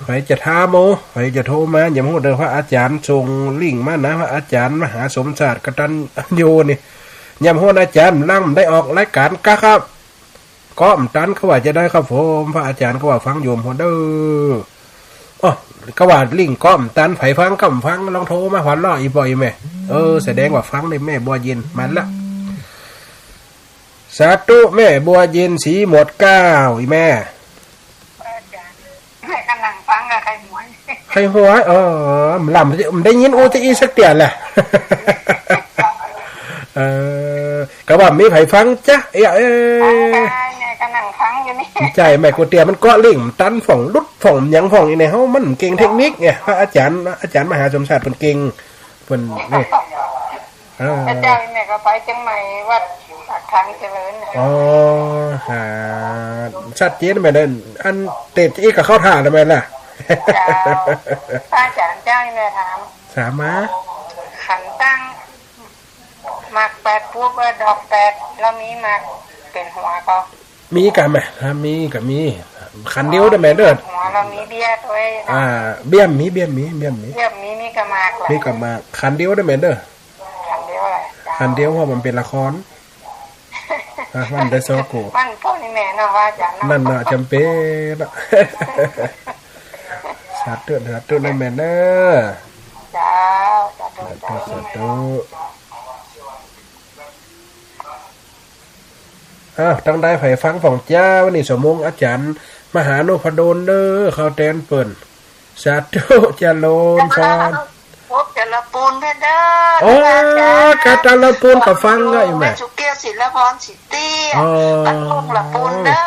ใผจะถามโม ใผจะโทรมา ยังบ่ฮู้เด้อ พระอาจ๋ารย์ส่งลิงก์มานะ พระอาจ๋ารย์มหาสมชาติกตัญญูนี่ ยังบ่ฮู้นะ อาจ๋ารย์ลังได้ออกรายก๋านกะครับ เกาะบ่ตันเขาว่าจะได้ครับผม พระอาจ๋ารย์ก็ว่าฟังอยู่โหนเด้อ อ๋อ ก็ว่าลิงก์เกาะบ่ตัน ใผฟังก็บ่ฟัง ลองโทรมาผ่านล้อ อี่ป้ออี่แม่ เออ แสดงว่าฟังในแม่บัวเย็น มาละ สาธุ แม่บัวเย็น ศรีหมวดเกล้า อี่แม่ อาจ๋ารย์ แม่ก็นั่งฟังกับใค่หวย ใค่หวย เออ บ่ได้ยินอู้จะอี้สักเตื้อแหละ เออ ก็ว่ามีใผฟังจ๊ะ เอ๊ะ เอ๊ะ ฟังได้ แม่ก็นั่งฟังอยู่นี่ ใจ้ แม่กูเตี้ยมันเกาะลิงก์บ่ตัน พ่องหลุด พ่องหยัง พ่องอี่ไหน เฮามันเก่งเทคนิคไง พระอาจ๋ารย์ อาจ๋ารย์มหาสมชาติเปิ้นเก่ง เปิ้นนี่ เออ อาจ๋ารย์แม่ก็ไปเจียงใหม่ วัดปากทางเจริญนะ อ๋อ ฮะ ชัดเจนแม่เด้อ อันเตศจะอี้ก็เข้าท่าแล้วแม่ล่ะ เจ้า พระอาจ๋ารย์เจ้า แม่ถาม ถามมา ขันตั้ง หมากแปด ปุ๊บ เออ ดอกแปด แล้วมีหมากเป๋นหัวก็ มีก่ะแม่ ถ้ามีก็มี ขันเดียวเด้อแม่เด้อ หัวแล้วมีเบี้ยตวยเนาะ อ่า เบี้ยมี เบี้ยมี เบี้ยมี เบี้ยมี มีกะหมากเหรอ มีกะหมาก ขันเดียวเด้อแม่เด้อ ขันเดียวแหละ ขันเดียว เพราะมันเป๋นละคร อ่ะ มันได้ซอกู มันก็นี่แม่เนาะ พระอาจ๋ารย์เนาะ นั่นเนาะ จ๋ำเป๋นเนาะ สาธุ สาธุนะแม่เด้อ เจ้า สาธุ สาธุ เจ้า สาธุ อ้าว ตังใดใผฟังพ่องเจ้า นี่สมงอาจ๋ารย์มหานพดลเด้อ เข้าแตนเปิ้น สาธุ เจริญพร พบเจริญปูนเพิ่นเด้อ โอ้ เจ้า กะเจริญปูนก็ฟังก็อีแม่ แม่สุเกี้ยว ศิลพร ศรีเตี้ย อ๋อ บ้านโป่งละปูนเด้อ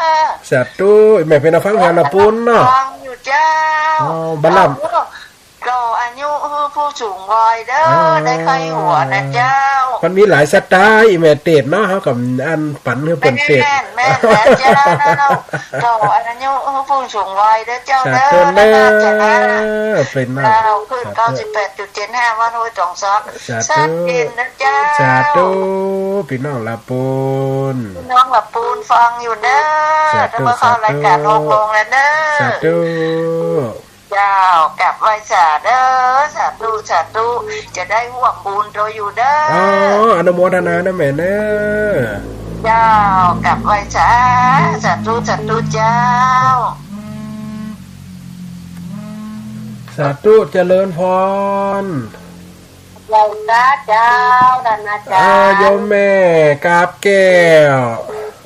สาธุ แม่เปิ้นฟังแถวละปูนเนาะ ฟังอยู่เจ้า อ๋อ บ้านลำ เจ้า อายุหื้อผู้สูงวัยเด้อ อ๋อ ได้ใค่หัวนะเจ้า มันมีหลายสไตล์ อีแม่เตศน์เนาะ เฮาก็อันปั๋นหื้อเปิ้นเตศน์ แม่น แม่นแล้วเจ้า เจ้า อายุหื้อผู้สูงวัยเด้อเจ้า สาธุเด้อ เด้อ เจ้า เปิ้นเนาะ เจ้า คลื่น สาธุ เก้าสิบแปดจุดเจ็ดห้า วัดห้วยตองซอก สาธุ ชัดเจนนะเจ้า สาธุ ปี้น้องละปูน ปี้น้องละปูนฟังอยู่เด้อ สาธุ เดี๋ยวมาเข้ารายการ สาธุ หกโมงแล้วเด้อ สาธุ เจ้า กราบไหว้สาเด้อ สาธุ สาธุ จะได้ฮ่วมบุญโตอยู่เด้อ อ๋อ อนุโมทนานะแม่เด้อ เจ้า กราบไหว้สา สาธุ สาธุเจ้า สาธุ เจริญพร เจ เจ้า เจ้า ท่านอาจ๋ารย์ เออ โยมแม่กาบแก้ว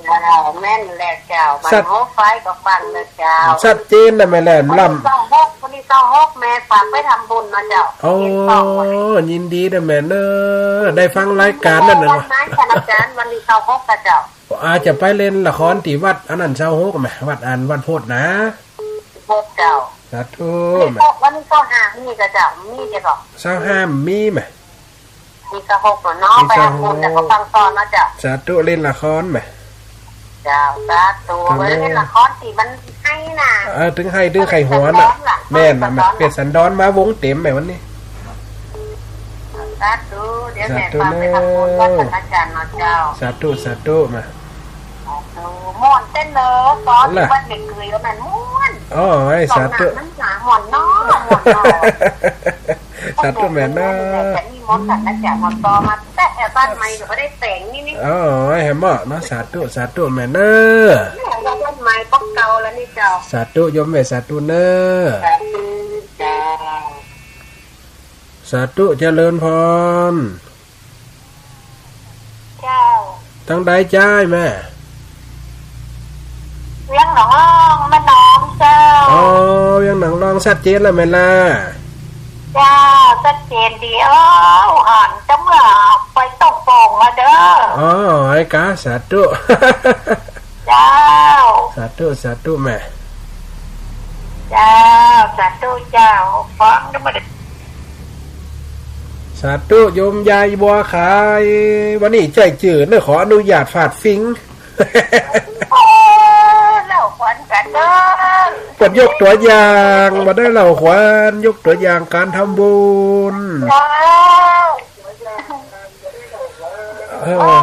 เจ้า แม่นแล้วเจ้า บ้าน สัด หัวไฟก็ฟังแล้วเจ้า สัดเจนนะแม่แหลมล้ำ วันตี้ซาวหก วันตี้ซาวหก แม่ฝากไปทำบุญนะเจ้า โอ้ เห็นสองวัน ยินดีนะแม่เนอะ ได้ฟังรายก๋านนั้นนะ วันไหนท่านอาจ๋ารย์ วันตี้ซาวหกนะเจ้า อาจจะไปเล่นละครตี้วัดอันนั้นซาวหกแม่ วัดอัน วัดโพธิ์นะ โพธิ์เจ้า สาธุ วันตี้ซาว วันตี้ซาวห้ามีก่อเจ้า มีเจ้าก่อ ซาวห้ามีแม่ มีซาวหกเนาะ มีซาวหก ไปทำบุญแล้วก็ฟังตอนเนาะเจ้า สาธุ เล่นละครแม่ เจ้า สาธุ สาธุ เล่นละครตี้มันไห้น่ะ เออ ตึงไห้ตึงไห้หัวน่ะ แม่นน่ะแม่ เปรตสันดรมาวงเต็มแม่วันนี้ สาธุ เดี๋ยวแม่ สาธุ ฝากไปทำบุญวัดท่านอาจ๋ารย์เนาะเจ้า สาธุ สาธุ มา สาธุ ม่วนเต้นเนอะ ตอน ล่ะ วัดเด็กเกยแล้วแม่นม่วน อ๋อ ไอ้ สาธุ สองหนังนั้นหนาม่วนเนาะ ม่วนเนาะ สาธุแม่เนอะ แต่นี่ม่วนกันนะจ๊ะ ม่วนต่อมา แต่แอบบ้านใหม่ก็บ่ได้แต่งนี่นี่ อ๋อ ไอ้แหมเนาะ สาธุ สาธุแม่เนอะ เนี่ยบ้านใหม่ป๊อกเก่าแล้วนี่เจ้า สาธุโยมแม่ สาธุเนอะ สาธุเจ้า สาธุเจริญพร เจ้า ตังใดจ๊ะแม่ เวียงหนองลอง แม่น้องเจ้า อ๋อ เวียงหนองลอง สัดเจนแล้วแม่ล่ะ เจ้า สัดเจนดี โอ้ อ่อนจะเมื่อไปตกโป่งแล้วเด้อ อ๋อ ไอ้กา สาธุ เจ้า สาธุ สาธุแม่ เจ้า สาธุเจ้า ฟ้องจะมา สาธุโยมยายบัวขาย วันนี้ใจ้จื้อเนอะ ขออนุญาตฝาดฝิง โอ้ เล่าขวัญกั๋นเด้อ เปิ้นยกตั๋วอย่าง บ่ได้เล่าขวัญ ยกตั๋วอย่างก๋านทำบุญ เจ้า เออ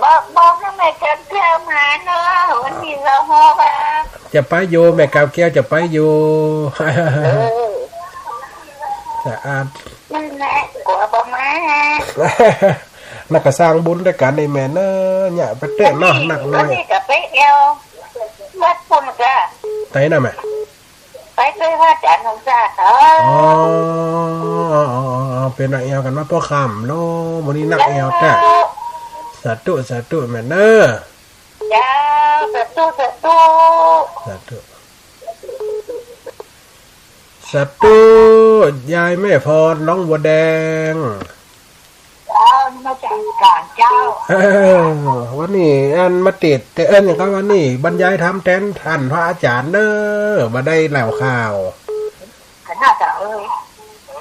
บอก บอกให้แม่กาบแก้วมาเนอะ วันตี้ซาวหกอะ จะไปอยู่ แม่กาบแก้วจะไปอยู่ เออ สะอาด นั่นแหละ กั๋วบ่มา นักก็สร้างบุญตวยกั๋นนี่แม่เนอะ เนี่ยไปเต๊อะเนาะ นักน้อย วันนี้ก็ไปแอ่ว วัดพุ้นกา ไหนน่ะแม่ ไปตวยพระอาจ๋ารย์สมศักดิ์ เออ อ๋อ อ๋อ อ๋อ อ๋อ เป๋นนักแอ่วกั๋นมาป้อค่ำโล มื้อนี้นักแอ่วแต๊ เจ้า สาธุ สาธุแม่เนอะ เจ้า สาธุ สาธุ สาธุ สาธุ ยายแม่พร น้องบัวแดง เจ้า นี่มาจากอีสานเจ้า เออ วันนี้อันมาติด แต่เอิ้นหยังก็วันนี้บรรยายธรรมแตนต้านพระอาจ๋ารย์เนอะ บ่ได้เล่าข่าว ขนาดจะ เออ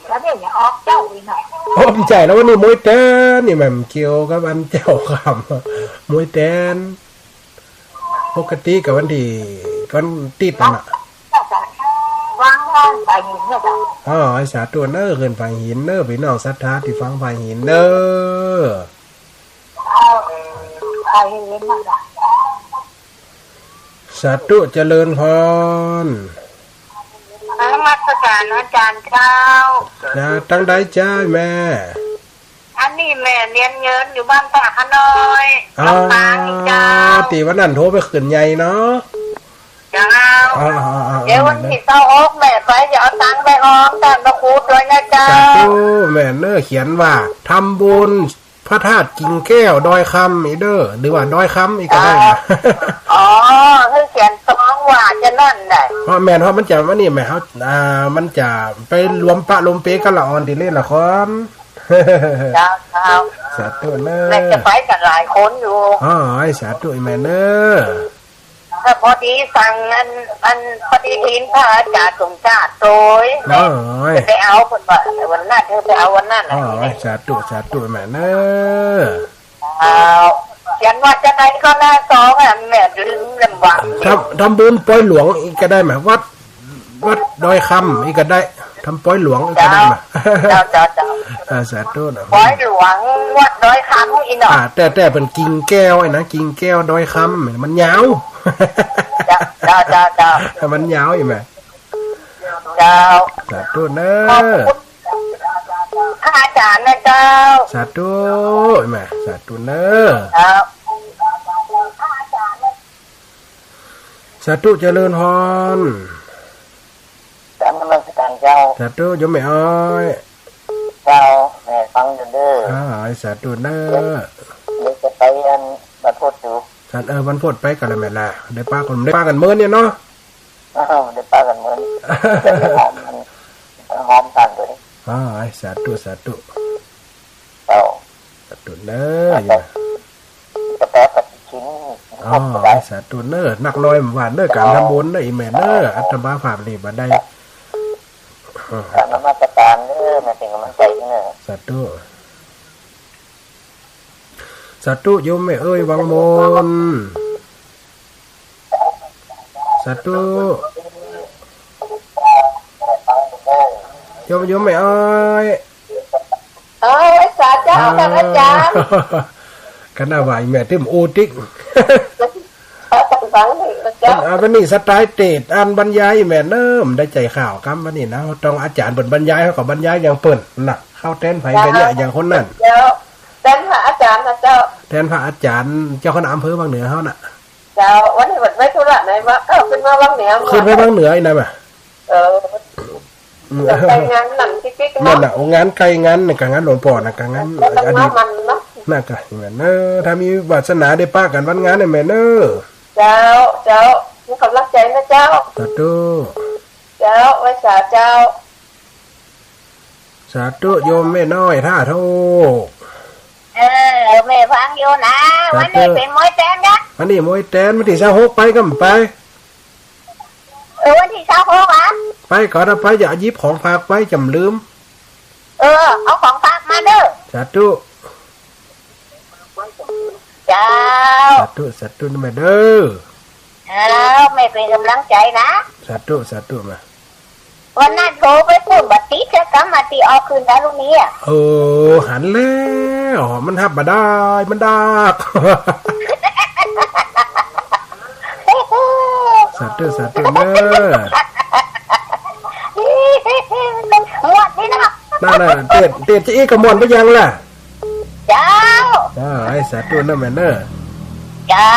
แล้วเนี่ยยังออกเจ้าอีกหน่อย โอ้ บ่ใจ้แล้ว วันนี้มวยแตนนี่แม่นเกี่ยวกับวันเจ้าค่ำ มวยแตน ปกติก็วันตี้ วันตี้นั่นน่ะ วาง วางฝ่ายหินเนี่ยจ้ะ อ๋อ สาธุเนอะ ขึ้นฝ่ายหินเนอะ ปี้น้องศรัทธาตี้ฟังฝ่ายหินเนอะ เอา ฝ่ายหินนั่นน่ะ สาธุเจริญพร นมัสก๋านอาจ๋ารย์เจ้า จ้า ตังใดจ๊ะแม่ อันนี้แม่เนียนเยินอยู่บ้านป่าขะน้อย อ๋อ ลำปางนี่เจ้า ตี้วันนั้นโทรไปขึ้นใหญ่เนาะ เจ้า อ๋อ อ๋อ อ๋อ เดี๋ยววันตี้ซาวหกแม่ไปจะเอาตังค์ไปออมต้านพระครูตวยนะเจ้า สาธุ แม่เนอะ เขียนว่าทำบุญพระธาตุกิ่งแก้วดอยคำอีกเด้อ หรือว่าดอยคำอีกก็ได้นะ อ๋อ หื้อเขียนซองว่าจะนั่นได้ เพราะแม่น เพราะมันจะ วันนี้แม่นเฮา อ่า มันจะไปรวมปะรวมเปกั๋นละอ่อนตี้เล่นละคร เจ้า เจ้า สาธุเนอะ แม่จะไปกั๋นหลายคนอยู่ อ๋อ ไอ้สาธุแม่เนอะ แต่พอดีสั่งอัน อัน พอดีได้ยินพระอาจ๋ารย์สมชาติตวย อ๋อ จะไปเอาเปิ้นว่าวันนั้น เออ ไปเอาวันนั้น อ๋อ สาธุ สาธุแม่เนอะ เจ้า เขียนว่าจะไหนก็หน้าซองอะ แม่ลืมลำบาก ทำ ทำบุญปอยหลวงอีกก็ได้แม่ วัด วัดดอยคำอีกก็ได้ ทำปอยหลวงอีกก็ได้แม่ เจ้า เจ้า เจ้า อ่า สาธุนะ ปอยหลวงวัดดอยคำอีกเนาะ อ่า แต่ แต่เปิ้นกิ่งแก้วไอ้นะ กิ่งแก้วดอยคำ มันยาว เจ้า เจ้า เจ้า เจ้า มันยาวอีกแม่ เจ้า สาธุเนอะ ขอบคุณพระอาจ๋ารย์นะเจ้า สาธุแม่ สาธุเนอะ เจ้า สาธุเจริญพร กราบนมัสก๋านเจ้า สาธุโยมแม่อ้อย เจ้า แม่ ฟังอยู่เด้อ อ่า สาธุเน้อ เดี๋ยวจะไปอันวันพุธอยู่ อัน เออ วันพุธไปกั๋นละแม่ละ ได้ปะกั๋น ได้ปะกั๋นมื้อนี้เนาะ อ้าว ได้ปะกั๋นมื้อนี้ หอมกั๋นเลย อ่า สาธุ สาธุ เจ้า สาธุเน้อ จะไปปฏิทิน อ๋อ สาธุเน้อ นักน้อยหวานเน้อ ก๋านทำบุญเน้อ อีแม่เน้อ อาตมาภาพนี่บ่ได้ กราบนมัสการเน้อ แม่เป๋นก๋ำลังใจ๋เน้อ สาธุ สาธุ โยมแม่เอ้ย วังมน สาธุ โยม โยมแม่เอ้ย เอ้ย สาธุ อ่า ค่ะอาจ๋ารย์ ขนาดว่าอีแม่ติมอู้ติ๊ก ฟังหนึ่งนะเจ้า อ่า วันนี้สไตล์เตศน์ อันบรรยายแม่เน้อ บ่ได้ใจ๋ข่าวกำวันนี้นะ ต้องอาจ๋ารย์เปิ้นบรรยาย เฮาก็บรรยายอย่างเปิ้นนะ เข้าแตนไผก็เยียะอย่างคนนั้น เจ้า แตนพระอาจ๋ารย์นะเจ้า แตนพระอาจ๋ารย์ เจ้าคณะอำเภอวังเหนือเฮาน่ะ เจ้า วันนี้เปิ้นไปธุระไหนมา ก็ขึ้นมาวังเหนือ ขึ้นไปวังเหนืออีกนะบ่า เออ อืม ใก้งานนั่นติ๊กๆ เนาะ นั่นน่ะ โอ้ งานใก้งานนี่ กะงานหลวงป้อน่ะ กะงาน ก็ต้อง อดีต มามันเนาะ น่ะกะ อย่างนั้น เออ ถ้ามีวาสนาได้ปะกั๋นวันงานนี่แม่เน้อ เจ้า เจ้า มีก๋ำลังใจ๋นะเจ้า สาธุ เจ้า ไหว้สาเจ้า สาธุ โยมแม่น้อยท่าโท เออ แม่ฟังอยู่นะ สาธุ วันนี้เป๋นมวยแตนนะ วันนี้มวยแตน วันตี้ซาวหกไปกำไป เออ วันตี้ซาวหกอะ ไปก่อนนะ ไป อย่าหยิบของฝากไป จ๋ำลืม เออ เอาของฝากมาเน้อ สาธุ เจ้า สาธุ สาธุนะแม่เน้อ เจ้า แม่เป๋นก๋ำลังใจ๋นะ สาธุ สาธุ มา วันนั้นโทรไปพูดบ่ติด จะกลับมาติดออกคืนแล้วลูกนี้อะ เออ หันแล้ว มันฮับบ่ได้ มันดัก สาธุ สาธุเน้อ งวดนี้นะ นั่นน่ะ เตศน์ เตศน์จะอี้กะม่วนไปยังล่ะ เจ้า อ่า ไอ้สาธุเน้อแม่เน้อ เจ้า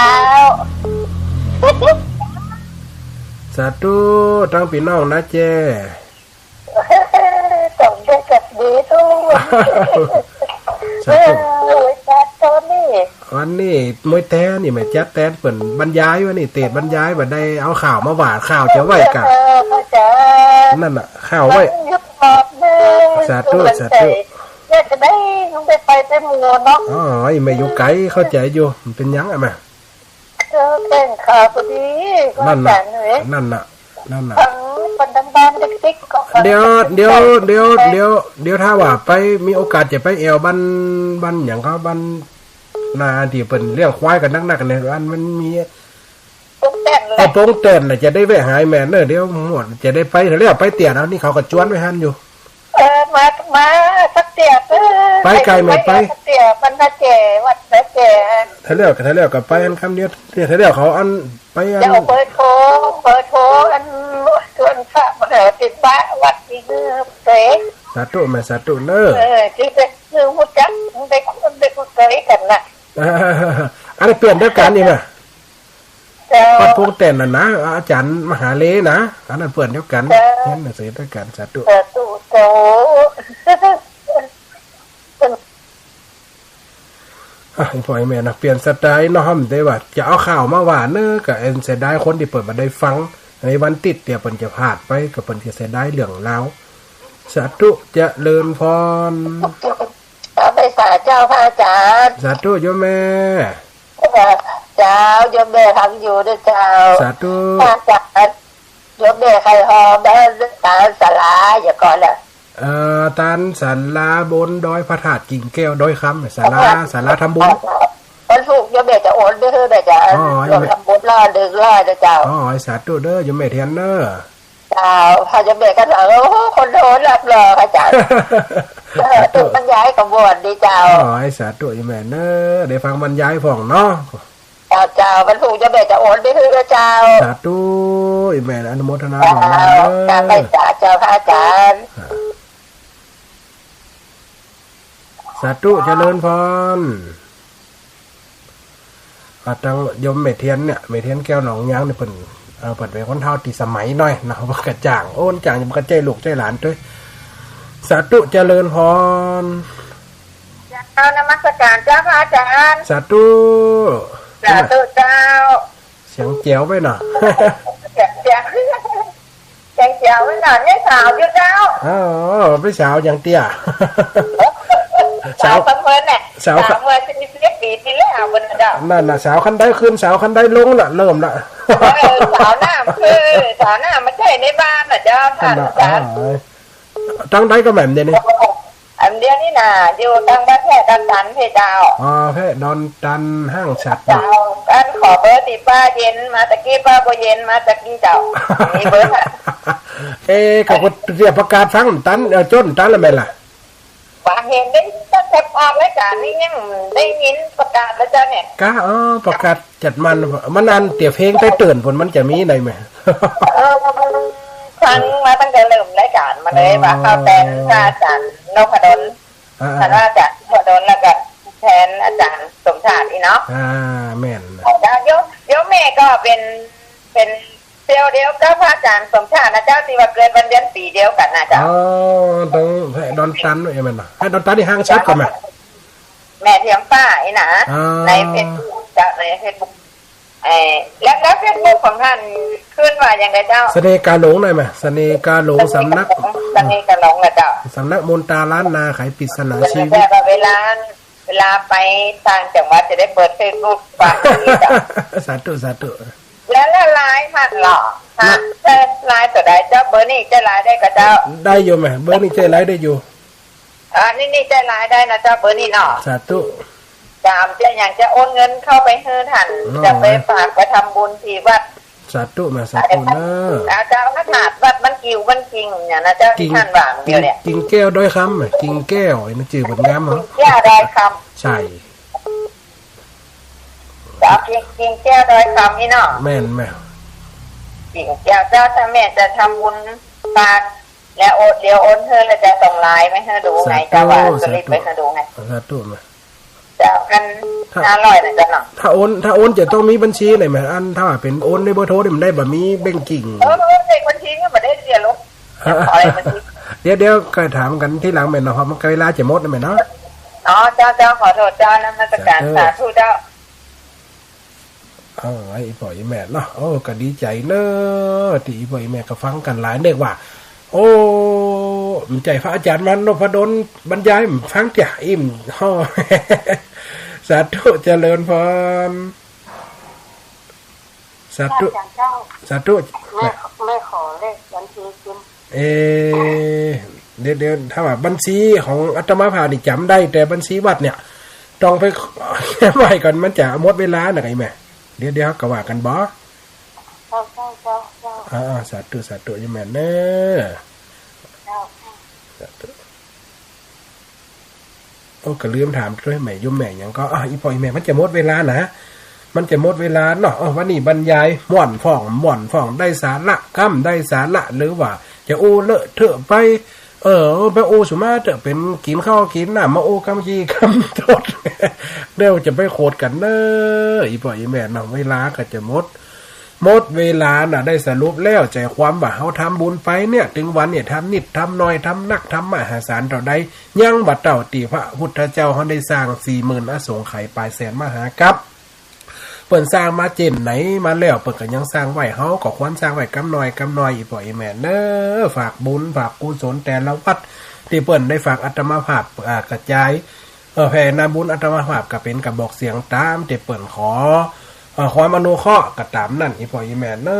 สาธุ ตังปี้น้องนะเจ้ ต้องได้กับดีตู้ สาธุ เออ จัดโตนี่ วันนี้มวยแตนนี่แม่ จัดแตนเปิ้นบรรยายวันนี้ เตศน์บรรยาย บ่ได้เอาข่าวมาว่า ข่าวจะไหว้กะ เออ เข้าใจ๋ นั่นน่ะ ข่าวไหว้ ต้องยุบหอบเน้อ สาธุ สาธุ เนี่ยจะได้ ต้องได้ไป ไปหมู่เนาะ อ๋อ ไอ้แม่อยู่ไก๋ เข้าใจ๋อยู่ มันเป๋นหยังอะแม่ เจอแจ้งข่าวพอดี นั่นน่ะ อาจ๋ารย์เอ้ย นั่นน่ะ นั่นน่ะ ฟังคนทางบ้านติ๊กๆ ก็ฟัง เดี๋ยว เดี๋ยว เดี๋ยว เดี๋ยว เดี๋ยว ถ้าว่าไป มีโอกาสจะไปแอ่วบ้าน บ้านหยังก็ บ้านนาตี้เปิ้นเลี้ยงควายกั๋นนักๆ เนี่ย อันมันมี ปงแต้นแหละ เออ ปงแต้นน่ะ จะได้แวะหาแม่เน้อ เดี๋ยวหมด จะได้ไป เดี๋ยวไปเตี้ยนะ นี่เขาก็จวนไว้หั้นอยู่ เออ มา มาสักเตี้ย เออ ไปไก๋แม่ ไป ไปสักเตี้ย บ้านนาแจ วัดนาแจ ถ้าแล้ว ถ้าแล้วก็ไปหั้นกำเดียว ถ้าแล้วเขาอันไปอัน เดี๋ยวเบอร์โทร เบอร์โทรอัน ส่วนพระมหาติดบ้าวัดอีกเด้อเต๋ สาธุแม่ สาธุเน้อ เออ ตี้ไปซื้อฮู้จัก ได้คน ได้คนเต๋กั๋นน่ะ อันนี้เปื้อนเดียวกั๋นนี่แม่ เจ้า วัดโพงแต้นน่ะนะ อาจ๋ารย์มหาเลนะ อันนั้นเปื้อนเดียวกั๋น เจ้า เฮียนหนังสือเดียวกั๋น สาธุ สาธุ เจ้า อ่ะ อีพ่ออีแม่นะ เปลี่ยนสไตล์เนาะ บ่ได้ว่าจะเอาข่าวมาว่าเน้อ ก็อันเสียดายคนตี้เปิ้นบ่ได้ฟัง ในวันติดเดี๋ยวเปิ้นจะพลาดไป ก็เปิ้นจะเสียดายเรื่องราว สาธุ เจริญพร เอาไปสาเจ้าพระอาจ๋ารย์ สาธุโยมแม่ เออ เจ้า โยมแม่ฟังอยู่เน้อเจ้า สาธุ พระอาจ๋ารย์ โยมแม่ใค่ฮอเน้อ ตานศาลา อย่างก่อนน่ะ เอ่อ ตานศาลาบนดอยพระธาตุกิ่งแก้วดอยคำ ศาลา ศาลาทำบุญ วันศุกร์โยมแม่จะโอนไปหื้อเน้อเจ้า อ๋อ โยมแม่ ทำบุญร้อยหนึ่งร้อยเน้อเจ้า อ๋อ สาธุเน้อ โยมแม่เทียนเน้อ เจ้า พอโยมแม่ก็ถามว่า โอ้โห คนโทรรับรอค่ะเจ้า สาธุ เออ บรรยายขบวนดีเจ้า อ๋อ สาธุโยมแม่เน้อ ได้ฟังบรรยายพ่องเนาะ เจ้า เจ้า วันศุกร์โยมแม่จะโอนไปหื้อเน้อเจ้า สาธุ โยมแม่อนุโมทนา เจ้า บุญนำเน้อ เจ้า ไปสาเจ้าพระอาจ๋ารย์ อ่า สาธุ เจริญพร อ่า ตังโยมแม่เทียนเนี่ย แม่เทียนแก้วหนองยางเนี่ย เปิ้น เอ่อ เปิ้นเป๋นคนเฒ่าตี้สมัยหน้อยนะ เปิ้นก็จ้าง โอ้ จ้าง บ่ก็ใจ้ลูกใจ้หลานตวย สาธุ เจริญพร เจ้า นมัสการเจ้าพระอาจารย์ สาธุ สาธุเจ้า เสียงแจ๋วไปเนาะ เสียงแจ๋ว เสียงแจ๋วไปเนาะ นี่สาวอยู่เจ้า อ๋อ ไปสาวอย่างเตี้ย สาว สาวสำเมินเนี่ย สาว สาวเมื่อสี่สิบปี๋ตี้แล้วเปิ้นน่ะเจ้า นั่นน่ะ สาวคันไดขึ้น สาวคันไดลงน่ะ เริ่มละ เออ สาวน้ำคือ สาวน้ำมาใจ๊ในบ้านน่ะเจ้า นั่นน่ะ ท่านอาจารย์ อ๋อ ตังใดก็แม่นเดี๋ยวนี้ อันเดียวนี้น่ะ อยู่ตังบ้านแพร่ดอนตันเพ่เจ้า อ๋อ แพร่ดอนตันห้างฉัตร เจ้า อันขอเบอร์ตี้ป้าเย็นมาตะกี้ ป้าบัวเย็นมาตะกี้เจ้า มีเบอร์ค่ะ เอ๊ะ เขาก็เตรียมประกาศฟังตัน เอ่อ จ้นตันแล้วแม่นล่ะ บ่าเห็นได้ตั้งแต่ออกรายการนี่ยังได้ยินประกาศแล้วเจ้าเนี่ย กะ อ๋อ ประกาศจัดมัน มันอันเตียเพลงไปเตือนผลมันจะมีในไหม เออ ฟังมาตั้งแต่เริ่มรายการมาเลย อ๋อ ว่าเข้าแตนพระอาจารย์นพดล อ่าๆ ท่านว่าอาจารย์นพดล แล้วก็แตนอาจารย์สมชาติอีเนาะ อ่า แม่น แล้วโยม โยมแม่ก็เป็น เป็น เดียว เดียวกับพระอาจารย์สมชาตินะเจ้า ตี้ว่าเกิดวันเดือนปี๋เดียวกั๋นนะเจ้า อ๋อ ตังแพร่ดอนตันไอ้แม่นน่ะ แพร่ดอนตันนี่ห้างฉัตรก่อแม่ แม่เทียมฟ้าอีน่ะ อ๋อ ในเฟซบุ๊กเจ้า ในเฟซบุ๊ก เอ่อ แล้ว แล้วเฟซบุ๊กของท่านขึ้นว่าอย่างไรเจ้า เสน่ห์กาหลงได้ไหม เสน่ห์กาหลง สำนัก เสน่ห์กาหลงนะเจ้า สำนักมนตราล้านนาไขปริศนาชีวิต เวลา เวลาไปต่างจังหวัดจะได้เปิดเฟซบุ๊กฟังอย่างนี้เจ้า สาธุ สาธุ แล้ว แล้วไลน์ท่านเหรอ ฮะ ไลน์ตัวใดเจ้า เบอร์นี้ใจ๊ไลน์ได้ก่อเจ้า ได้อยู่แม่ เบอร์นี้ใจ๊ไลน์ได้อยู่ อ่า นี่ นี่ใจ๊ไลน์ได้นะเจ้า เบอร์นี้เนาะ สาธุ เจ้า จะอย่างจะโอนเงินเข้าไปหื้อท่าน อ๋อ จะไปฝากไปทำบุญตี้วัด สาธุแม่ สาธุเนอะ เจ้า พระธาตุวัดบ้านกิ่ว บ้านกิ่งเนี่ยนะเจ้า กิ่ง ตี้ท่านว่าเดี๋ยวเนี่ย กิ่งแก้วดอยคำอะ กิ่งแก้ว ไอ้นั่นจื้อเปิ้นงามเหรอ กิ่งแก้วดอยคำ ใช่ เจ้า กิ่ง กิ่งแก้วดอยคำนี่เนาะ แม่นแม่ กิ่งแก้วเจ้า ถ้าแม่จะทำบุญฝาก แล้วโอน เดี๋ยวโอนหื้อ แล้วจะส่งไลน์ไปหื้อดูไง สาธุ เจ้า ว่า สาธุ สลิปไปหื้อดูไง สาธุแม่ เจ้า อัน ถ้า ห้าร้อยนะเจ้าเนาะ ถ้าโอน ถ้าโอนจะต้องมีบัญชีไหนแม่ อันถ้าว่าเป๋นโอนในเบอร์โทรนี่มันได้บ่ มีแบงก์กิ่ง เออ เออ เลขบัญชีก็บ่ได้เสียลูก ขอเลขบัญชี เดี๋ยว เดี๋ยวก็ถามกั๋นทีหลังแม่เนาะ เพราะมันใก้เวลาจะหมดแล้วแม่เนาะ อ๋อ เจ้า เจ้า ขอโทษเจ้า นมัสการ สาธุ สาธุเจ้า เออ ไอ้อีพ่ออีแม่เนาะ โอ้ ก็ดีใจ๋เนอะ ตี้อีพ่ออีแม่ก็ฟังกั๋นหลาย นึกว่า โอ้ มันใจ้พระอาจารย์มานพดลบรรยาย ฟังเตี้ย อิ่ม ฮ่อ สาธุ เจริญพร สาธุ อาจารย์เจ้า สาธุ แม่ แม่ขอเลขบัญชีกิน เอ๊ะ เดี๋ยว เดี๋ยว ถ้าว่าบัญชีของอาตมาภาพนี่จ๋ำได้ แต่บัญชีวัดเนี่ย ต้องไป ไว้ก่อน มันจะหมดเวลานะไอ้แม่ เดี๋ยว เดี๋ยวก็ว่ากั๋นบ่ เจ้า เจ้า เจ้า เจ้า อ่า สาธุ สาธุ โยมแม่เนอะ เจ้า สาธุ โอ้ ก็ลืมถามตวยแม่ โยมแม่หยังก่อ อ่ะ อีพ่ออีแม่ มันจะหมดเวลานะ มันจะหมดเวลาเนาะ เออ วันนี้บรรยายม่วนพ่อง ม่วนพ่อง ได้สาระกำ ได้สาระ หรือว่าจะอู้เลอะเทอะไป เออ ไปอู้สุมาเถอะ เป๋นกิ๋นข้าวกิ๋นน้ำ มาอู้กำขี้กำตด เดี๋ยวจะไปโขดกั๋นเนอะ อีพ่ออีแม่เนาะ เวลาก็จะหมด หมดเวลาน่ะ ได้สรุปแล้ว ใจ๋ความว่าเฮาทำบุญไปเนี่ย ตึงวันเนี่ย ทำนิดทำหน่อย ทำนักทำมหาศาลเต้าใด ยังบ่เต้าตี้พระพุทธเจ้าเฮาได้สร้างสี่หมื่นอสงไขยปายแสนมหากัป เปิ้นสร้างมาเจ้นไหนมาแล้ว เปิ้นก็ยังสร้างไว้ เฮาก็ควรสร้างไว้กำหน่อยกำหน่อย อีพ่ออีแม่เนอะ ฝากบุญฝากกุศลแต่ละวัด ตี้เปิ้นได้ฝากอาตมาภาพ อ่า กระจาย เออ แผ่นาบุญอาตมาภาพก็เป๋นกระบอกเสียงตามตี้เปิ้นขอ เออ ความอนุเคราะห์ก็ต๋ามนั้น อีพ่ออีแม่เนอ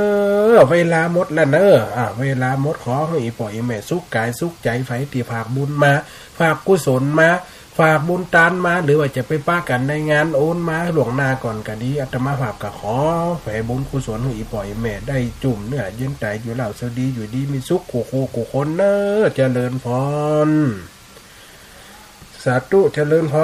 ะ เวลาหมดแล้วเนอะ อ่า เวลาหมด ขอหื้ออีพ่ออีแม่สุขก๋ายสุขใจ๋ ใผตี้ฝากบุญมา ฝากกุศลมา ฝากบุญตานมา หรือว่าจะไปปะกั๋นในงาน โอนมาล่วงหน้าก่อนก็ดี อาตมาภาพก็ขอแผ่บุญกุศลหื้ออีพ่ออีแม่ได้จุ่มเนื้อเย็นใจ๋ อยู่เล้าเซาดี อยู่ดีมีสุขกู้คู่กู้คนเนอะ เจริญพร สาธุ เจริญพร